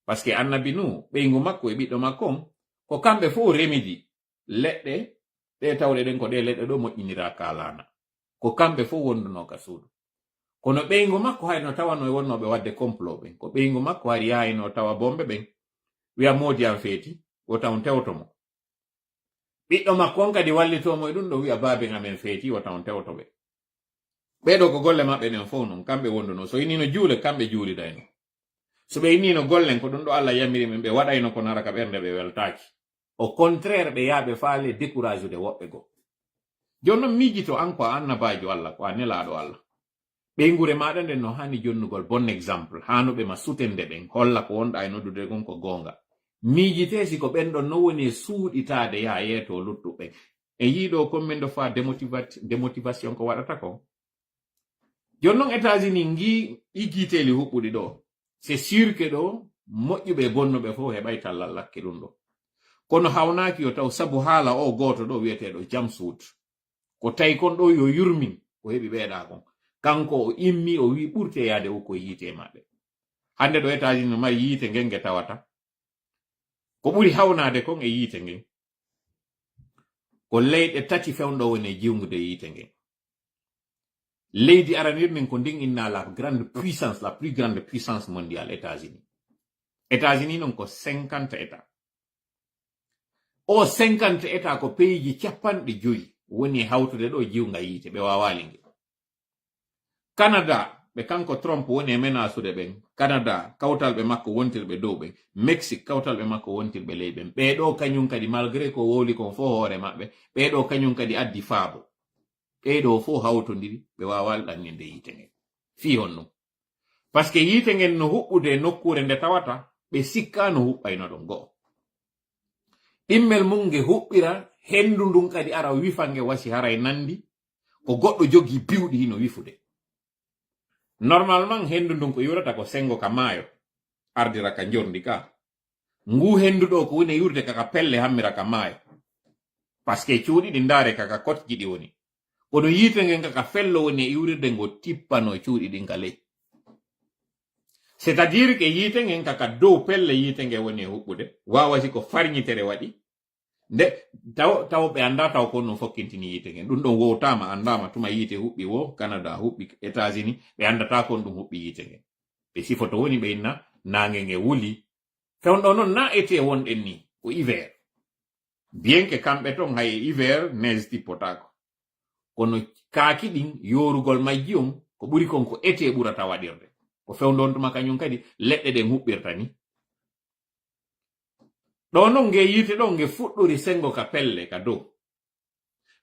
Parce que Annabi Nuhu, ɓeyngu makko e ɓiɗɗo makko on, ko kamɓe fof remidi leɗɗe ɗe tawɗe ɗen ko ɗe leɗɗe ɗo moƴƴinira ka laana. Ko kamɓe fof wonduno ka suudu. Kono ɓeyngu makko hay no tawano e wonnooɓe waɗde complot ɓen. Ko ɓeyngu makko hari yahayno tawa bombe ɓen, wi'a moodi an feeti, wota on tewto mo. Ɓiɗɗo makko on kadi wallitoo mo e ɗum ɗo, wi'a baaben amen feeti, wota on tewto ɓe. Ɓee ɗo ko golle maɓɓe ɗen fof non, kamɓe wonduno. So innino juule, kamɓe juulidayno. So ɓe innino gollen, ko ɗum ɗo Allah yamiri men, ɓe waɗayno ko nara ka ɓernde ɓe weltaaki. Au contraire, ɓe yaha ɓe faale décourageude woɓɓe goo. Jooni non miijito an ko a annabaajo Allah, ko a nelaaɗo Allah. Ɓeynguure maaɗa nden no haani jonnugol bon exemple, haanuɓe ma sutende ɓen, holla ko wonɗa e noddude kon ko goonga. Miijitee si ko ɓen ɗon no woni e suuɗitaade yaha yeeto luttuɓe ɓen. En yii ɗo combien de fois démotivat-, démotivation ko waɗata kon? Jooni non États-Unis ngii ɗi giiteeli huɓɓuɗi ɗo. C'est sûr que ɗo moƴƴuɓe e bonnuɓe fof heɓay tallal lakke ɗum ɗo. Kono hawnaaki yo taw sabu haala o gooto ɗo wi'eteeɗo James Wood. Ko tawi kon ɗo yo yurmin ko heɓi ɓeeɗa kon. Kanko o immi o wi'i ɓurte yaade ukko yiite maɓɓe. Hannde ɗo États-Unis no mari yiite ngen nge tawata. Ko ɓuri hawnaade kon e yiite ngen, ko leyɗe tati fewndo woni e jiwngude yiite ngen. Leydi aranir nden ko ndin inna la grande puissance, la plus grande puissance mondiale, États-Unis. États-Unis non ko cinquante États. O cinquante États ko peyiiji capanɗe joyi woni e hawtude ɗo jiwnga yiite, ɓe waawaali nge. Canada, ɓe kanko Trump woni e menasude ɓen. Canada, kawtalɓe makko wontirɓe dow ɓen. Mexique, kawtalɓe makko wontirɓe ley ɓen. Ɓee ɗo kañum kadi, malgré ko wowli kon fof hoore maɓɓe, ɓee ɗo kañum kadi addi faabo. Ɓee ɗo fof hawtondiri, ɓe waawaali ɗanninde yiite ngen. Fii honɗum? Parce que yiite ngen no huɓɓude e nokkuure nde tawata ɓe sikkaa no huɓɓayno ɗon go'o. Ɗimmel mum nge huɓɓira, henndu ndun kadi ara wifa nge wasi haray nanndi ko goɗɗo jogii biwɗi hino wifude. Normalement, henndu ndun ko iwrata ko senngo ka maayo, ardira ka njorndi ka. Ngu henndu ɗo ko woni e iwrude ka, ka pelle hammira ka maayo. Parce que cuuɗi ɗi ndaare kaka kot jiɗi woni. Kono yiite ngen kaka fello woni e iwrirde ngo tippano cuuɗi ɗin ka ley. C'est-à-dire que yiite ngen kaka dow pelle yiite nge woni e huɓɓude. Waawa si ko farñitere waɗi. Nde taw, taw ɓe annda taw ko ɗum fokkintini yiite ngen. Ɗum ɗon wowtaama, anndaama tuma yiite huɓɓi wo, Canada huɓɓi, États-Unis, ɓe anndataa kon ɗum huɓɓi yiite ngen. Ɓe sifoto woni ɓe inna naange nge wuli. Fewndo noon na été wonɗen ni, ko hiver. Bien que kamɓe ton hay hiver neige tippotaako. Kono kaaki ɗin, yoorugol majji on, ko ɓuri kon ko été ɓurata waɗirde. Ko fewndo on tuma kañum kadi leɗɗe ɗen huɓɓirta ni. Ɗo non nge yiite ɗo nge fuɗɗori sengo ka pelle ka dow.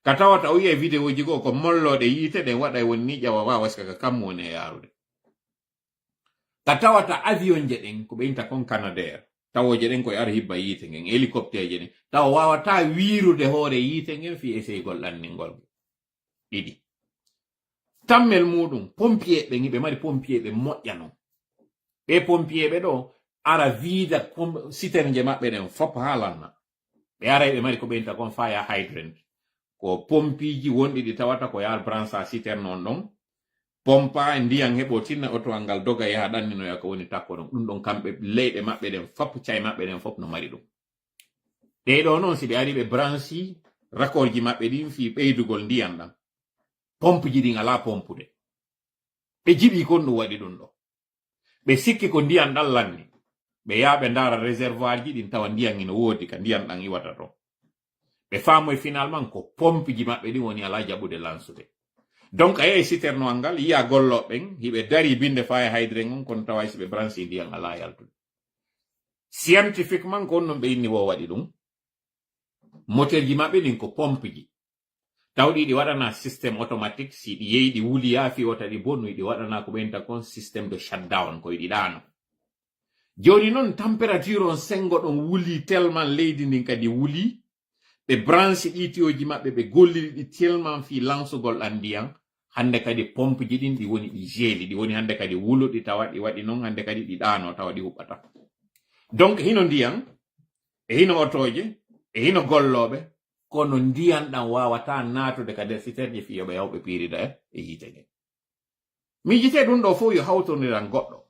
Ka tawata o yi'e videoji goo ko mollooɗe yiite ɗen waɗa e woni ni ƴawa waawa sika ka kammu woni e yaarude. Ka tawata avion je ɗen ko ɓe inta kon Canadair. Tawooje ɗen ko e ar hibba yiite ngen, hélicoptère je ɗen. Tawa waawataa wiirude hoore yiite ngen fii eseygol ɗanningol nge. Ɗiɗi. Tammel muuɗum, pompier ɓen, hiɓe mari pompier ɓe moƴƴa non. Ɓe pompier ɓe ɗo, ara viida pom-, citerne maɓɓe ɗen fop haa lanna. Ɓe ara ɓe mari ko ɓe inta kon fire hydrant. Ko pompiiji wonɗi ɗi tawata ko yaar branche citerne on ɗon. Pompa ndiyan heɓo tinna oto an ngal doga yaha ɗanninoya ko woni takko ɗon. Ɗum ɗon kamɓe leyɗe maɓɓe ɗen fop, cay maɓɓe ɗen fop no mari ɗum. Ɗee ɗo noon, si ɓe ari ɓe branche raccord ji maɓɓe ɗin fii ɓeydugol ndiyan ɗan. Pompe ji ɗin alaa pompude. Ɓe jiɓi kon ɗum waɗi ɗum ɗo. Ɓe sikki ko ndiyan ɗan lanni. Ɓe yaha ɓe ndaara réservoir ji ɗin tawa ndiyan ina woodi ka ndiyan ɗan iwata to. Ɓe faamoy finalement ko pompe ji maɓɓe ɗin woni alaa jaɓude lansude. Donc a yehi citerne an ngal, yiya gollooɓe ɓen, hiɓe dari binde fire hydrant on, kono tawa si ɓe branche ndiyan alaa yaltude. Scientifiquement ko on non ɓe inni wo waɗi ɗum. Moteur ji maɓɓe ɗin ko pompe ji. Tawɗi ɗi waɗana système automatique, si ɗi yehi ɗi wuliya fi wota ɗi bonu, ɗi waɗana ko ɓe inta kon système de shutdown, ko ɗi ɗaano. Jooni non température on sengo ɗon wuli tellement leydi ndin kadi wuli, ɓe branche ɗi tiyoji maɓɓe, ɓe golliri ɗi tellement fi lansugol ɗan ndiyan, hande kadi pompe ji ɗin ɗi woni ɗi jeeli, ɗi woni hande kadi wuluɗi tawa ɗi waɗi non, hande kadi ɗi ɗaano tawa ɗi huɓɓata. Donc hino ndiyan, e hino otoje, e hino gollooɓe, kono ndiyan ɗan waawata naatude ka nder citerne fi yo ɓe yaw ɓe piirida e, e yiite ngen. Miijitee ɗum ɗo fof yo hawtondiran goɗɗo.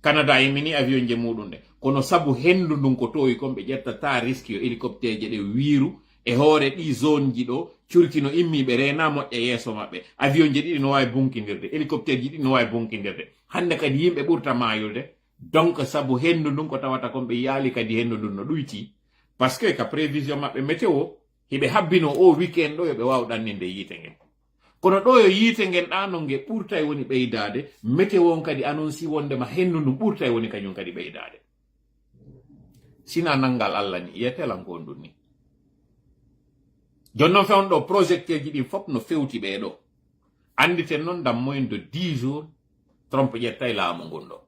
Canada immini avion je muɗum ɗe. Kono sabu henndu ndun ko towi kon ɓe ƴettata risque yo hélicoptère je ɗe wiiru e hoore ɗi zone ji ɗo, curki no immi ɓe reena moƴƴa yeeso maɓɓe. Avion je ɗiɗi no waawi bunkindirde, hélicoptère ji ɗiɗi no waawi bunkindirde. Hannde kadi yimɓe ɓurta maayude. Donc sabu henndu ndun ko tawata kon ɓe yaali kadi henndu ndun no ɗuyti. Parce que ka prévision maɓɓe météo, hiɓe habbino o weekend ɗo yo ɓe waaw ɗanninde yiite ngen. Kono ɗo yo yiite ngen ɗa non nge ɓurtay woni ɓeydaade, météo on kadi annonce wondema henndu ndun ɓurtay woni kañum kadi ɓeydaade. Sina nanngal Allah ni, yiyetelan ko ndun ni. Jooni non fewndo ɗo projecteur ji ɗin fop no fewti ɓee ɗo. Annditen non dans moins de dix jours, Trump ƴettay laamu ngun ɗo.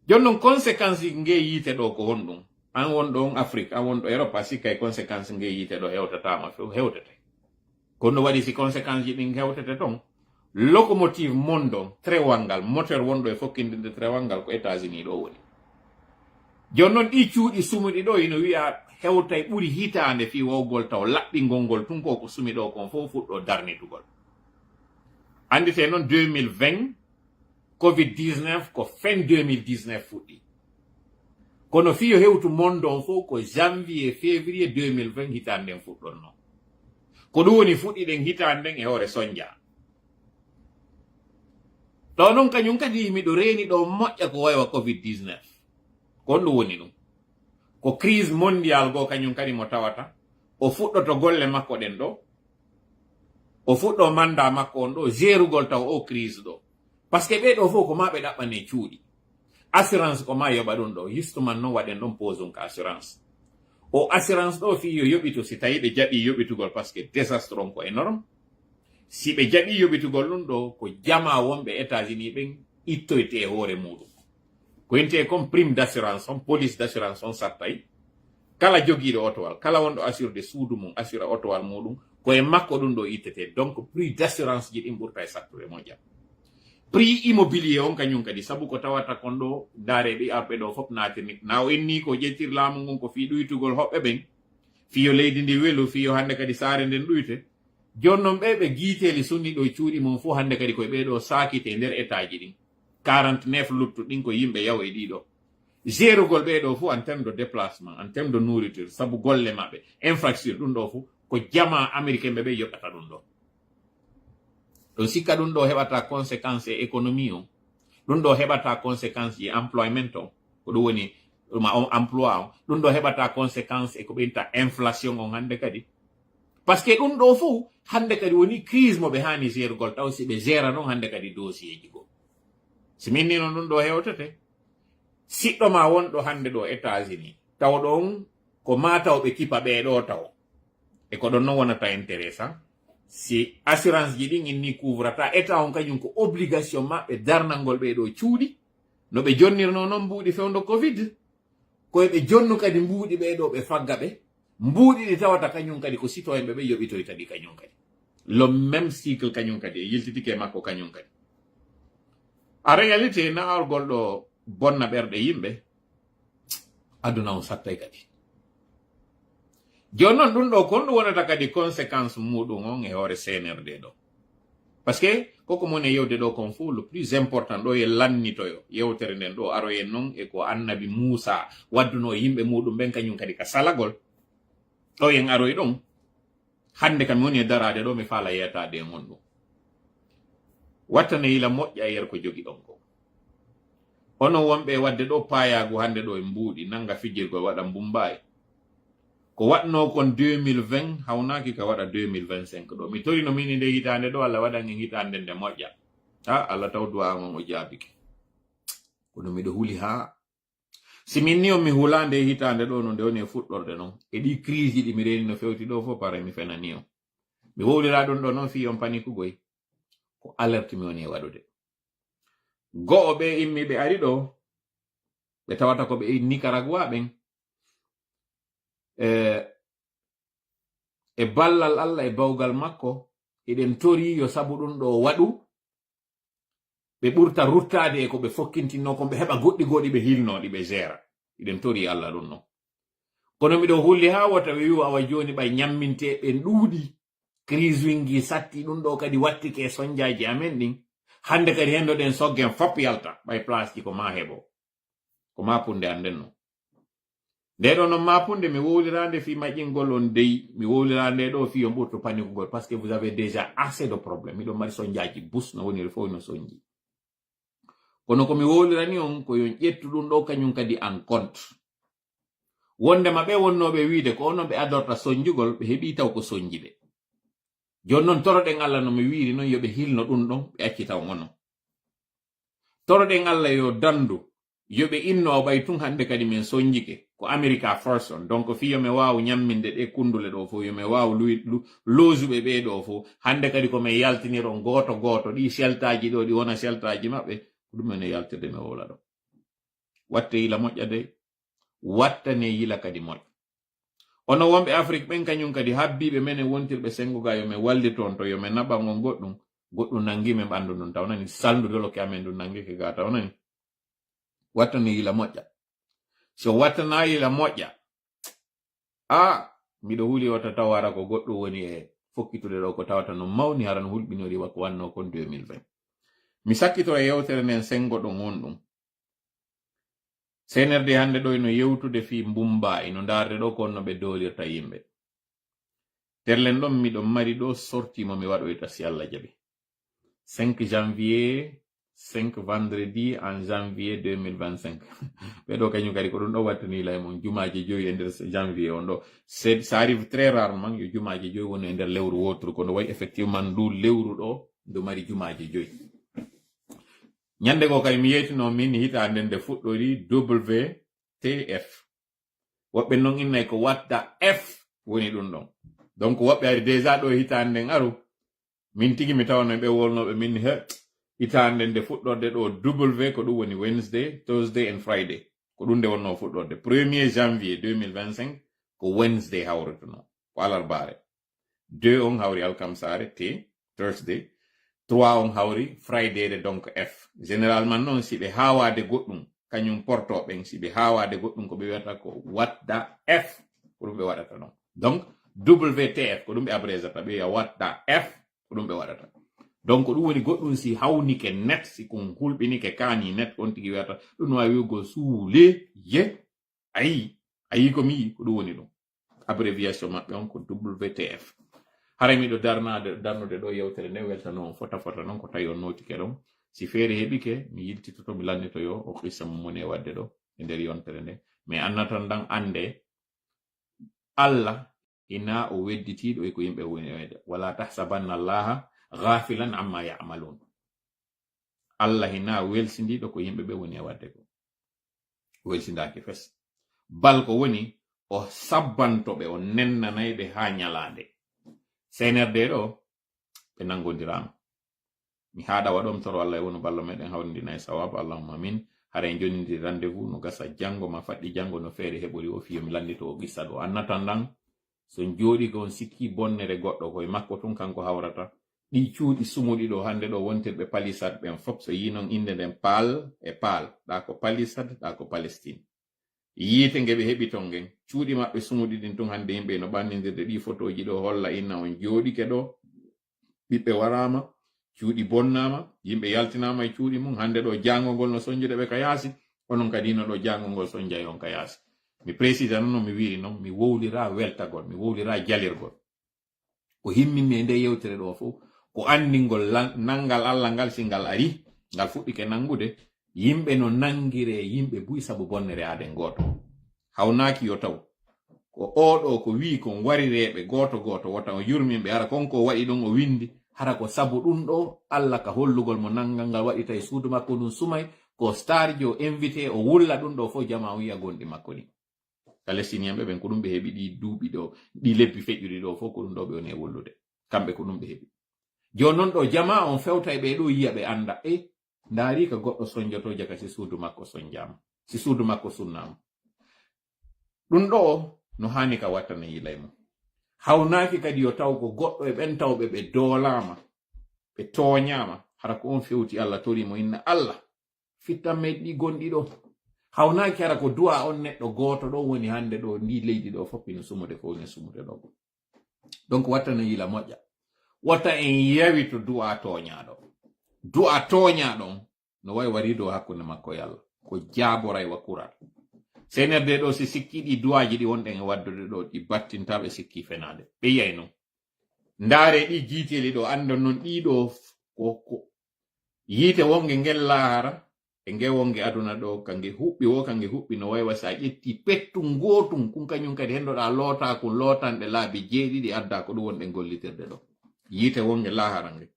Jooni non conséquence nge yiite ɗo ko honɗum? An wonɗo on Afrique, an wonɗo Europe, a sikkay conséquence nge yiite ɗo hewtataama few, hewtete. Kono waɗi si conséquence ji ɗin hewtete ton, locomotive monde on, trewal ngal, moteur wonɗo e fokkindirde trewal ngal ko États-Unis ɗo woni. Jooni non ɗi cuuɗi sumuɗi ɗo ino wi'a hewtay ɓuri hitaande fii wawgol taw laɓɓingol ngol tun ko ko sumi ɗo kon fof fuɗɗo darnitugol. Anndite non deux mille vingt, covid dix-neuf ko fin deux mille dix-neuf fuɗɗi. Kono fii yo hewtu monde on fof ko janvier, février deux mille vingt hitaande nden fuɗɗonno. Ko ɗum woni fuɗɗi ɗen hitaande nden e hoore sonja. Ɗo non kañum kadi miɗo reeni ɗo moƴƴa ko waywa covid dix-neuf. Ko ɗum woni ɗum. Ko crise mondial goo kañum kadi mo tawata. O fuɗɗoto golle makko ɗen ɗo. O fuɗɗo manda makko on ɗo, gérugol taw o crise ɗo. Parce que ɓee ɗo fof ko ma ɓe ɗaɓɓane cuuɗi. Assurance ko ma yoɓa ɗum ɗo. Justement non waɗen ɗon pause on ka assurance. O assurance ɗo fii yo yoɓito si tawi ɓe jaɓi yoɓitugol parce que désastre on ko énorme. Si ɓe jaɓi yoɓitugol ɗum ɗo ko jama wonɓe États-Unis ɓen ittoyte e hoore muɗum. Ko intee comme prime d'assurance on, police d'assurance on sattay. Kala jogiiɗo otowal, kala wonɗo assurde suudu mum, assura otowal muɗum, ko e makko ɗum ɗo ittete. Donc prix d'assurance ji ɗin ɓurta e sattude moƴƴa. Prix immobilier on kañum kadi, sabu ko tawata kon ɗo, ndaare ɗi arɓe ɗo fof naatini. Na o inni ko ƴettir laamu ngun ko fii ɗuytugol hoɓɓe ɓen. Fiyo leydi ndi welu, fiyo hannde kadi saare nden ɗuyte. Jooni noon ɓee ɓe giiteeli sunni ɗo cuuɗi mum fof hannde kadi koye ɓee ɗo saakite e nder état ji ɗin. Quarante-neuf luttu ɗin ko yimɓe yaw e ɗiɗo. Gérugol ɓee ɗo fof en terme de déplacement, en terme de nourriture, sabu golle maɓɓe, infrastructure, ɗum ɗo fof ko jamaa américain ɓe ɓe yoɓata ɗum ɗo. Ɗum sikka ɗum ɗo heɓata conséquence e économie on. Ɗum ɗo heɓata conséquence e employment on. Ko ɗum woni ɗum on emploi on. Ɗum ɗo heɓata conséquence e ko ɓeynta inflation on hannde kadi. Parce que ɗum ɗo fof hannde kadi woni crise mo ɓe haani gérugol taw si ɓe géra noon hannde kadi dossier ji goo. Si min ni noon ɗum ɗo hewtete. Siɗɗo ma won ɗo hannde ɗo États-Unis. Taw ɗon ko ma taw ɓe kipa ɓee ɗo taw. E ko ɗon noon wonata intéressant. Si assurance ji ɗin inni couvrata état on kañum ko obligation maɓɓe darnangol ɓee ɗo cuuɗi. No ɓe jonnirno noon mbuuɗi fewndo covid. Ko e ɓe jonnu kadi mbuuɗi ɓee ɗo ɓe fagga ɓe. Mbuuɗi ɗi tawata kañum kadi ko citoyen ɓe ɓe yoɓitoyta ɗi kañum kadi. Le même cycle kañum kadi e yiltitike e makko kañum kadi. En réalité naawgol ɗo bonna ɓerɗe yimɓe. Aduna on sattay kadi. Jooni noon ɗum ɗo kon ɗum wonata kadi conséquence muɗum on e hoore C N R D ɗo. Parce que koko mon e yewde ɗo kon fof le plus important ɗo e lannitoyo yewtere nden ɗo aroyen noon e ko annabi Muusa wadduno yimɓe muɗum ɓen kañum kadi ka salagol. Ɗo en aroy ɗon. Hannde kam mi woni e daraade ɗo mi faala yeetaade e ngonɗum. Wattane yila moƴƴa e yer ko jogiɗon ko. Onon wonɓe e waɗde ɗo paayaagu hannde ɗo e mbuuɗi nannga fijirgol waɗa mbumbaayi. Ko waɗnoo kon deux mille vingt hawnaaki ka waɗa deux mille vingt-cinq ɗo. Mi torino min e nde hitaande ɗo Allah waɗan en hitaande nde moƴƴa. Ha Allah taw duwaa on o jaabike. Kono miɗo huli haa si min ni on mi hulaande e hitaande ɗo no nde woni e fuɗɗorde noon e ɗi crise ji ɗi mi reeni no fewti ɗo fof pare mi fenani on. Mi wowlira ɗum ɗo noon fii on panikugoy. Ko alerte mi woni e waɗude. Go'o ɓe immi ɓe ari ɗo ɓe tawata ko ɓe Nicaragua ɓen. E, e ballal Allah e bawgal makko eɗen tori yo sabu ɗum ɗo waɗu ɓe ɓurta ruttaade e ko ɓe fokkintinno kon ɓe heɓa goɗɗi goo ɗi ɓe hilno ɗi ɓe gera. Eɗen tori Allah ɗum ɗon. Kono miɗo hulli haa wota wi wi awa jooni ɓay ñamminte ɓen ɗuuɗi. Crise wingi satti ɗum ɗo kadi wattike e sonjaaji amen ɗin. Hannde kadi hendoɗen soggen fop yalta ɓay place ji ko ma heɓo. Ko ma punde annden non. Nde ɗo non ma punde mi wowlirande fii maƴƴingol on dey mi wowlirande ɗo fii on ɓurto panikugol parce que vous avez déjà assez de problème miɗo mari sonjaaji bus no woniri fof no sonji. Kono ko mi wowlirani on ko yon ƴettu ɗum ɗo kañum kadi en compte. Wondema ɓe wonnooɓe wiide ko onon ɓe adorta sonjugol ɓe heɓi taw ko sonji ɓe. Jooni noon toroɗen Allah no mi wiiri noon yo ɓe hilno ɗum ɗon ɓe acci taw ngono. Toroɗen Allah yo dandu yo ɓe inno o ɓay tun hannde kadi min sonjike ko America first on donc fii yo mi waaw ñamminde ɗe kunndule ɗo fof yo mi waaw luy- lu- loosuɓe ɓee ɗo fof hannde kadi ko min yaltinir on gooto gooto ɗi sheltaaji ɗo ɗi wona sheltaaji maɓɓe ko ɗum en e yaltirde mi wowla ɗo. Watte yila moƴƴa dey. Wattane yila kadi moƴƴa. Ono wonɓe Afrik ɓen kañum kadi habbiiɓe men e wontirɓe senngo ga yo men walliton to yo men naɓan on goɗɗum. Goɗɗum nanngi men ɓanndu ndun tawnani salndu doloke amen ndun nanngike ga tawnani. Wattane yila moƴƴa. So wattana yila moƴƴa. A miɗo huli wota taw hara ko goɗɗum woni e fokkitude ɗo ko tawata no mawni hara no hulɓinori wa ko wanno kon deux mille vingt. Mi sakkito e yewtere nden senngo ɗon wonɗum. C N R D hannde ɗo ino yewtude fii mbummba ino ndaarde ɗo ko honno ɓe doolirta yimɓe. Terlen ɗon miɗo mari ɗo sorti mo mi waɗoyta si Allah jaɓi. Cinq janvier cinq vendredi en janvier deux mille vingt-cinq. Ɓe ɗo kañum kadi ko ɗum ɗo wattani lay mon jumaaji joyi e nder janvier on ɗo. C'est- ça arrive très rarement yo jumaaji joyi woni e nder lewru wotru kono wayi effectivement ndu lewru ɗo ndu mari jumaaji joyi. Ñande goo kay mi yeytino min hitaande nde fuɗɗori W T F. Woɓɓe non innay ko watta F woni ɗum ɗon. Donc woɓɓe ari déjà ɗo hitaande nden aru. Min tigi mi tawano ɓe wolnoɓe min he hitaande nde fuɗɗorde ɗo W ko ɗum woni Wednesday, Thursday and Friday. Ko ɗum nde wonno fuɗɗorde. Premier janvier deux mille vingt-cinq ko Wednesday hawrutuno. Ko alarbaare. Deux on hawri alkamsaare te Thursday. Trois on hawri Friday de donc F. Généralement noon si ɓe haawaade goɗɗum kañum porto ɓen si ɓe haawaade goɗɗum ko ɓe wiyata ko wadda F. Ko ɗum ɓe waɗata noon. Donc, W T F, ko ɗum ɓe abresata, ɓe wiya what the F, ko ɗum ɓe waɗata. Donc, ko ɗum woni goɗɗum si hawnike net, si kon hulɓinike kaani net, on tigi wiyata, ɗum no waawi wi'ugol suulee, ye, ayi, ayi ko mi yi'i, ko ɗum woni ɗum. Abréviation maɓɓe on ko W T F. Haray miɗo darnaade, darnude ɗo yewtere nde, weltanoo on fota fota noon ko tawi on nootike ɗon. Si feere heɓike, mi yiltitoto, mi lannitoyo o qissa mo moni e waɗde ɗo e nder yontere nde. Mais annatan ɗan annde, Allah hinaa o wedditiiɗo e ko yimɓe woni e waɗde. Wala tahsabanna Allaha ghafilan amma ya'malun. Allah hinaa welsindiiɗo ko yimɓe ɓe woni e waɗde ko. O welsindaaki fes. Bal ko woni, o sabbanto ɓe, o nennanay ɓe haa ñalaande. C N R D ɗo, ɓe nanngondiraama. Mi haaɗa waɗo, mi toro Allah e wonu ballo meɗen hawrindina e sawaabu, Allahumma amin. Haray jonindi rendez-vous no gasa janngo, ma faɗɗi janngo, no feere heɓori o, fiyo mi lanndito o qissa ɗo. Annatan ɗan, so on jooɗi ko on sikki bonnere goɗɗo, ko e makko tun kanko hawrata. Ɗi cuuɗi sumuɗi ɗo hannde ɗo wontirɓe Palisade ɓen fop, so yiinon innde nden Paal e Paal, ɗa ko Palisade, ɗa ko Palestine. Yiite nge ɓe heɓi ton ngen, cuuɗi maɓɓe sumuɗi ɗin tun hannde yimɓe no ɓannindirde ɗi fotooji ɗo holla inna on jooɗike ɗo, ɓiɓɓe waraama, cuuɗi bonnaama, yimɓe yaltinaama e cuuɗi mum. Hannde ɗo jaango ngol no sonjude ɓe ka yaasi, onon kadi hino ɗo jaango ngol sonjay on ka yaasi. Mi précisa noon no mi wiiri noon, mi wowlira weltagol, mi wowlira jalirgol. Ko himminmi e nde yewtere ɗo fof, ko anndingol lan-, nanngal Allah ngal, si ngal ari, ngal fuɗɗike nanngude, yimɓe no nanngire yimɓe buy sabu bonnere aaden gooto. Hawnaaki yo taw ko oo ɗo ko wii kon warireeɓe gooto gooto, wota on yurmin ɓe, hara kon ko waɗi ɗon o winndi, hara ko sabu ɗum ɗo Allah ka hollugol mo nanngal ngal waɗi tawi suudu makko ndun sumay, ko star jo invité o wulla ɗum ɗo fof, jamaa o wi'a gonɗi makko ɗin. Palestinienɓe ɓen ko ɗum ɓe heɓi ɗi duuɓi ɗo, ɗi lebbi feƴƴuɗi ɗo fof ko ɗum ɗo ɓe woni e wollude. Kamɓe ko ɗum ɓe heɓi. Jooni non ɗo jamaa on fewta e ɓee ɗo yi'a ɓe annda, e ndaari ka goɗɗo sonjoto jaka si suudu makko sonjaama, si suudu makko sunnaama. Ɗum ɗo no haani ka wattana yilay mum. Hawnaaki kadi yo taw ko goɗɗo e ɓen tawɓe ɓe doolaama, ɓe tooñaama, hara ko on fewti Allah tori mo inna Allah. Fittan men ɗi gonɗi ɗo. Hawnaaki hara ko du'a on neɗɗo gooto ɗo woni hannde ɗo ndi leydi ɗo fof ina sumude ko woni sumude ɗo. Donc watta no yila moƴƴa. Watta en yawi to du'a tooñaaɗo. Du'a tooñaaɗo on no wawi warido hakkunde makko e Allah. Ko jaaboray wa kural. C N R D ɗo si sikki ɗi du'aaji ɗi wonɗen e waddude ɗo ɗi battinta ɓe sikki fenaade. Ɓe yiyay non. Ndaare ɗi jiiteli ɗo, annda non ɗi ɗo f-, ko, ko yiite wonge ngel laahara, e nge wonge aduna ɗo, ka nge huɓɓi wo, ka nge huɓɓi no waywa sa ƴetti pettu ngootum, kun kañum kadi hendoɗa loota kun lootanɗe laabi jeeɗiɗi adda ko ɗum wonɗen gollitirde ɗo. Yiite wonge laahara nge.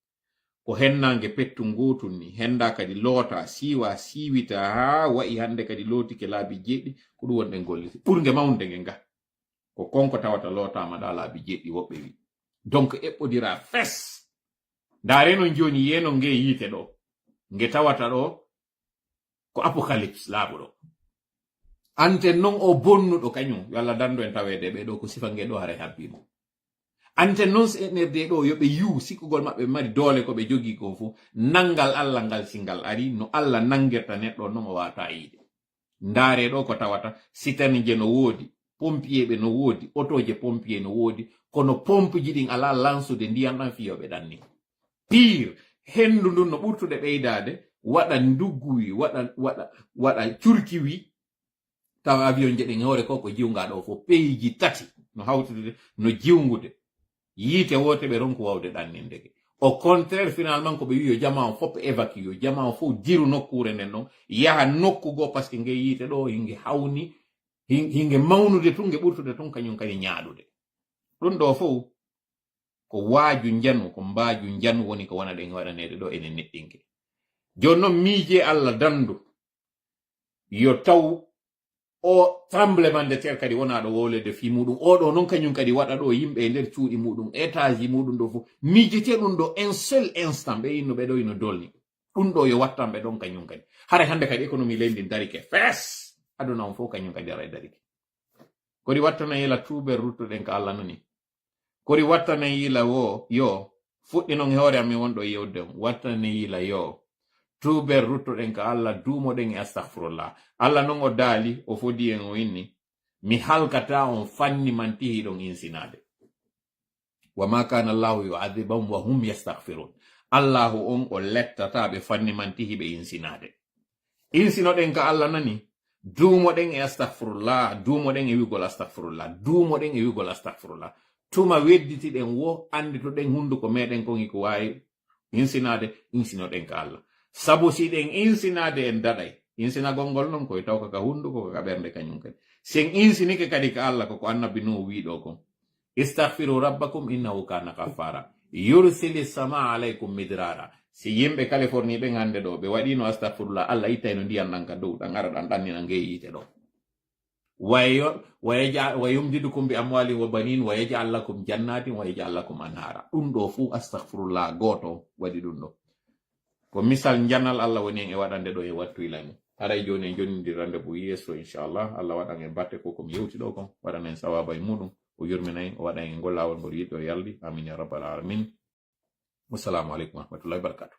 Ko hennange pettu ngootum ni, henda kadi loota, siiwa, siiwita haa wa'i hannde kadi lootike laabi jeeɗi, ko ɗum wonɗen golliti. Ɓurnge mawnde nge nga. Ko konko tawata lootaama ɗa laabi jeeɗi woɓɓe wi. Donc eɓɓodira fes. Ndaare non jooni yeno nge yiite ɗo. Nge tawata ɗo ko apocalypse laaɓuɗo. Anten non o bonnuɗo kañum, yo Allah dandu en taweede ɓe ɗo ko sifa nge ɗo haray habbi mo. Anten non C N R D ɗo yo ɓe yiwu sikkugol maɓɓe mari doole ko ɓe jogii ko fof. Nanngal Allah ngal si ngal ari, no Allah nanngirta neɗɗo non o waata yiide. Ndaare ɗo ko tawata, citerne je no woodi, pompier ɓe no woodi, otoje pompier no woodi, kono pompe ji ɗin alaa lansude ndiyan ɗan fiyo ɓe ɗanni. Pire, henndu ndun no ɓurtude ɓeydaade, waɗa ndugguwi, waɗa, waɗa, waɗa curkiwi, tawa avion je ɗen hoore ko, ko jiwnga ɗo fof, peyi ji tati no hawtitude, no jiwngude. Yiite woote ɓe ronku wawde ɗanninde ke. Au contraire, finalement, ko ɓe wi yo jamaa on fof évacué, yo jamaa on fof diru nokkuure nden ɗon, yaha nokku goo, parce que nge yiite ɗo, hinge hawni, hin-, hinge mawnude tun, nge ɓurtude tun, kañum kadi ñaaɗude. Ɗum ɗo fof ko waaju njanu, ko mbaaju njanu woni ko wona ɗen waɗaneede ɗo enen neɗɗinke. Jooni non, miije Allah dandu, yo taw o tremblement de terre kadi wona ɗo wowlede fii muɗum. Oɗo non kañum kadi waɗa ɗo yimɓe e nder cuuɗi muɗum, étage muɗum ɗo fof. Miijete ɗum ɗo un seul instant, ɓe inno ɓe ɗo ino dolni. Ɗum ɗo yo wattan ɓe ɗon kañum kadi. Haray hannde kadi économie leydi ndin darike fes. Aduna on fof kañum kadi aray darike. Kodi wattana yila tuuben ruttuɗen ka Allah nani? Kori wattane yila wo, yo, fuɗɗi non e hoore am mi wonɗo yewde on. Wattane yila yo. Tuuben ruttoɗen ka Allah, duumoɗen e astaghfirullah. Allah non o daali, o fodi en, o inni. Mi halkata on fanni mantihi ɗon insinaade. Wa ma kana Allahu yu'adhibahum wa hum yastaghfirun. Allahu on o lettata ɓe fanni mantihi ɓe insinaade. Insinoɗen ka Allah nani, duumoɗen e astaghfirullah, duumoɗen e wigol astaghfirullah, duumoɗen e wigol astaghfirullah. Tuma wedditiɗen wo, anditoɗen hunduko meɗen kon hiko waawi insinaade, insinoɗen ka Allah. Sabu si ɗen insinaade en daɗay. Insinagol ngol non koye tawka ka hunduko, ka ɓernde kañum kadi. Si en insinike kadi ka Allah, ko ko annabi Nuhu wiɗo kon. Istaghfiru rabbakum innahu kana ghaffara. Yursili sama alaykum midrara. Si yimɓe Californie ɓen hannde ɗo, ɓe waɗino astaghfirullah, Allah ittayno ndiyan ɗan ka dow, ɗan ara ɗan ɗannina ngee yiite ɗo. Wa yo-, wa yaja-, wa yumdidukum bi amwalin wa banin wa yaj'al lakum jannatin wa yaj'al lakum anhara. Ɗum ɗo fuu astaghfirullah gooto waɗi ɗum ɗo. Ko misal njanal Allah woni en e waɗande ɗo e wattu ilani. Haray jooni en jonnidi rendez-vous yeeso, inchallah. Allah waɗan en batte ko ko mi yewti ɗo kon. Waɗan en sawaba e muɗum. O yurmina en, o waɗan en ngol laawol ngol yiɗɗo e yaldi. Amin ya rabbal alamin. Wassalamu aleykum wa rahmatullahi wa barakatuh.